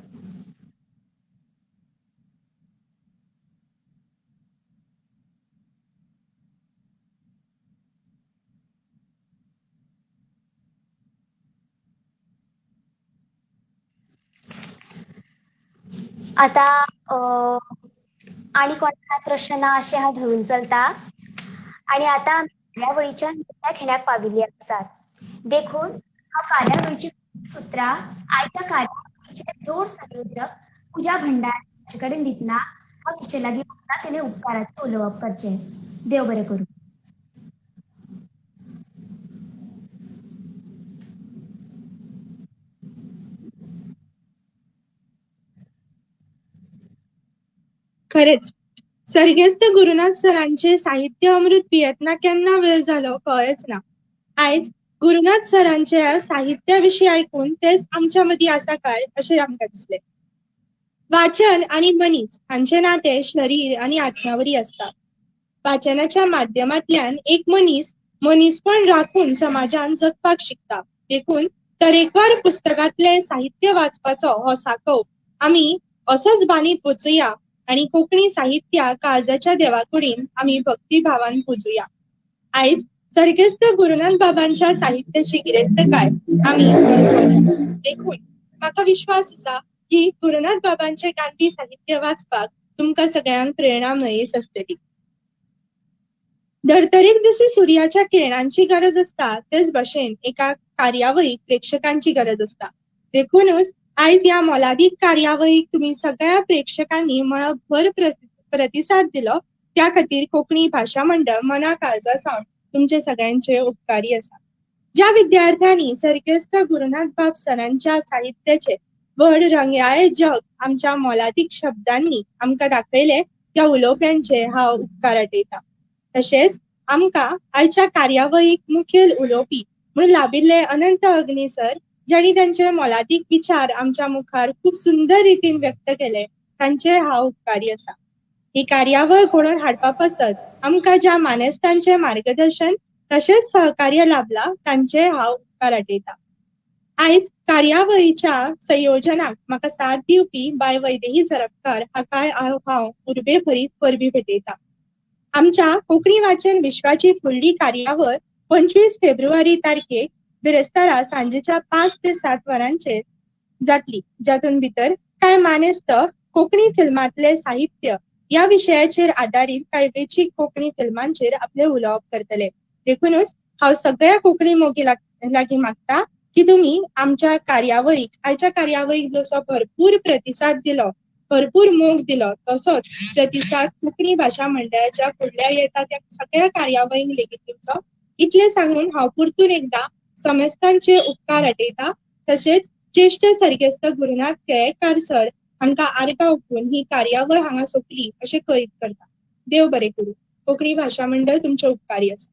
आता आणि कोणाक प्रश्न ना अशें हांव धरून चलता. आनी आतां आमी कार्यावळीच्या निमण्या खिणाक पाविल्ली आसात, देखून हांव कार्यावळीची सुत्रां आयच्या कार्यावळीचे जोड संयोजक पूजा भंडारी हांचे कडेन दितना हांव तिचे लागीं मागता तिणें उपकाराचें उलोवप करचें. देव बरें करूं.
खरेंच सर्गेस्त गुरुनाथ सरांचे साहित्य अमृत पियेतना केन्ना वेळ जालो कळ्ळेंच ना. आयज गुरुनाथ सरांच्या साहित्या विशीं आयकून तेच आमच्या मदीं आसा काय अशें आमकां दिसलें. वाचन आनी मनीस हांचें नातें शरीर आनी आत्म्यावरी आसता. वाचनाच्या माध्यमांतल्यान एक मनीस मनीसपण राखून समाजान जगपाक शिकता. देखून तरेकवार पुस्तकांतलें साहित्य वाचपाचो हो साकोव आमी असोच बांदीत वचुया आनी कोंकणी साहित्या काळजाच्या देवाकुडीन आमी भक्तिभावान पुजुया. आयज सर्गेस्त गुरुनाथ बाबांच्या साहित्याची गिरेस्तकाय आमी देखून म्हाका विश्वास आसा की गुरुनाथ बाबांचे गांधी साहित्य वाचपाक तुमकां सगळ्यांक प्रेरणा मेळ्ळीच आसतली. धर्तरेक जशी सुर्याच्या किरणांची गरज आसता तेच भशेन एका कार्यावळीक प्रेक्षकांची गरज आसता. देखूनच आयज ह्या मोलादीक कार्यावळीक तुमी सगळ्या प्रेक्षकांनी मळभर प्रतिसाद दिलो त्या खातीर कोंकणी भाशा मंडळ मना काळजा सावन तुमचे सगळ्यांचे उपकारी आसा. ज्या विद्यार्थ्यांनी सर्गेस्त गुरुनाथ बाब सरांच्या साहित्याचे व्हड रंगयाळे जग आमच्या मोलादीक शब्दांनी आमकां दाखयले त्या उलोवप्यांचे हांव उपकार आठयता. तशेंच आमकां आयच्या कार्यावळीक मुखेल उलोवपी म्हणून लाभिल्ले अनंत अग्नी सर, ज्यांनी त्यांचे मोलादीक विचार आमच्या मुखार खूब सुंदर रितीन व्यक्त केले तांचे हांव उपकारी आसा. ही कार्यावळ घडोवन हाडपा पासत आमकां ज्या मानेस्तांचें मार्गदर्शन तशेंच सहकार्य लाभला तांचे हांव उपकार आठयता. आयज कार्यावळीच्या संयोजनाक म्हाका साथ दिवपी बाय वैदेही झरपकार हाकाय हांव उर्बेभरीत परबीं भेटयता. आमच्या कोंकणी वाचन विश्वाची फुडली कार्यावळ 25 फेब्रुवारी तारखेक बिरेस्तारा सांजेच्या 5 ते 7 वरांचेर जातली, जातून भितर कांय मानेस्त कोंकणी फिल्मांतले साहित्य ह्या विशयाचेर आदारीत कांय वेंचीक कोंकणी फिल्मांचेर आपलें उलोवप करतले. देखूनच हांव सगळ्या कोंकणी मोगी लागीं मागता की तुमी आमच्या कार्यावळीक आयच्या कार्यावळीक जसो भरपूर प्रतिसाद दिलो, भरपूर मोग दिलो, तसोच प्रतिसाद कोंकणी भाशा मंडळाच्या फुडल्या येता त्या सगळ्या कार्यावळींक लेगीत दिवचो. इतलें सांगून हांव परतून एकदां समेस्तांचे उपकार आठयता. तशेंच ज्येश्ठ सर्गेस्त गुरुनाथ केळेकार सर हांकां आर्गां ओंपून ही कार्यावळ हांगा सोंपली अशें कळीत करता. देव बरें करूं. कोंकणी भाशा मंडळ तुमचे उपकारी आसा.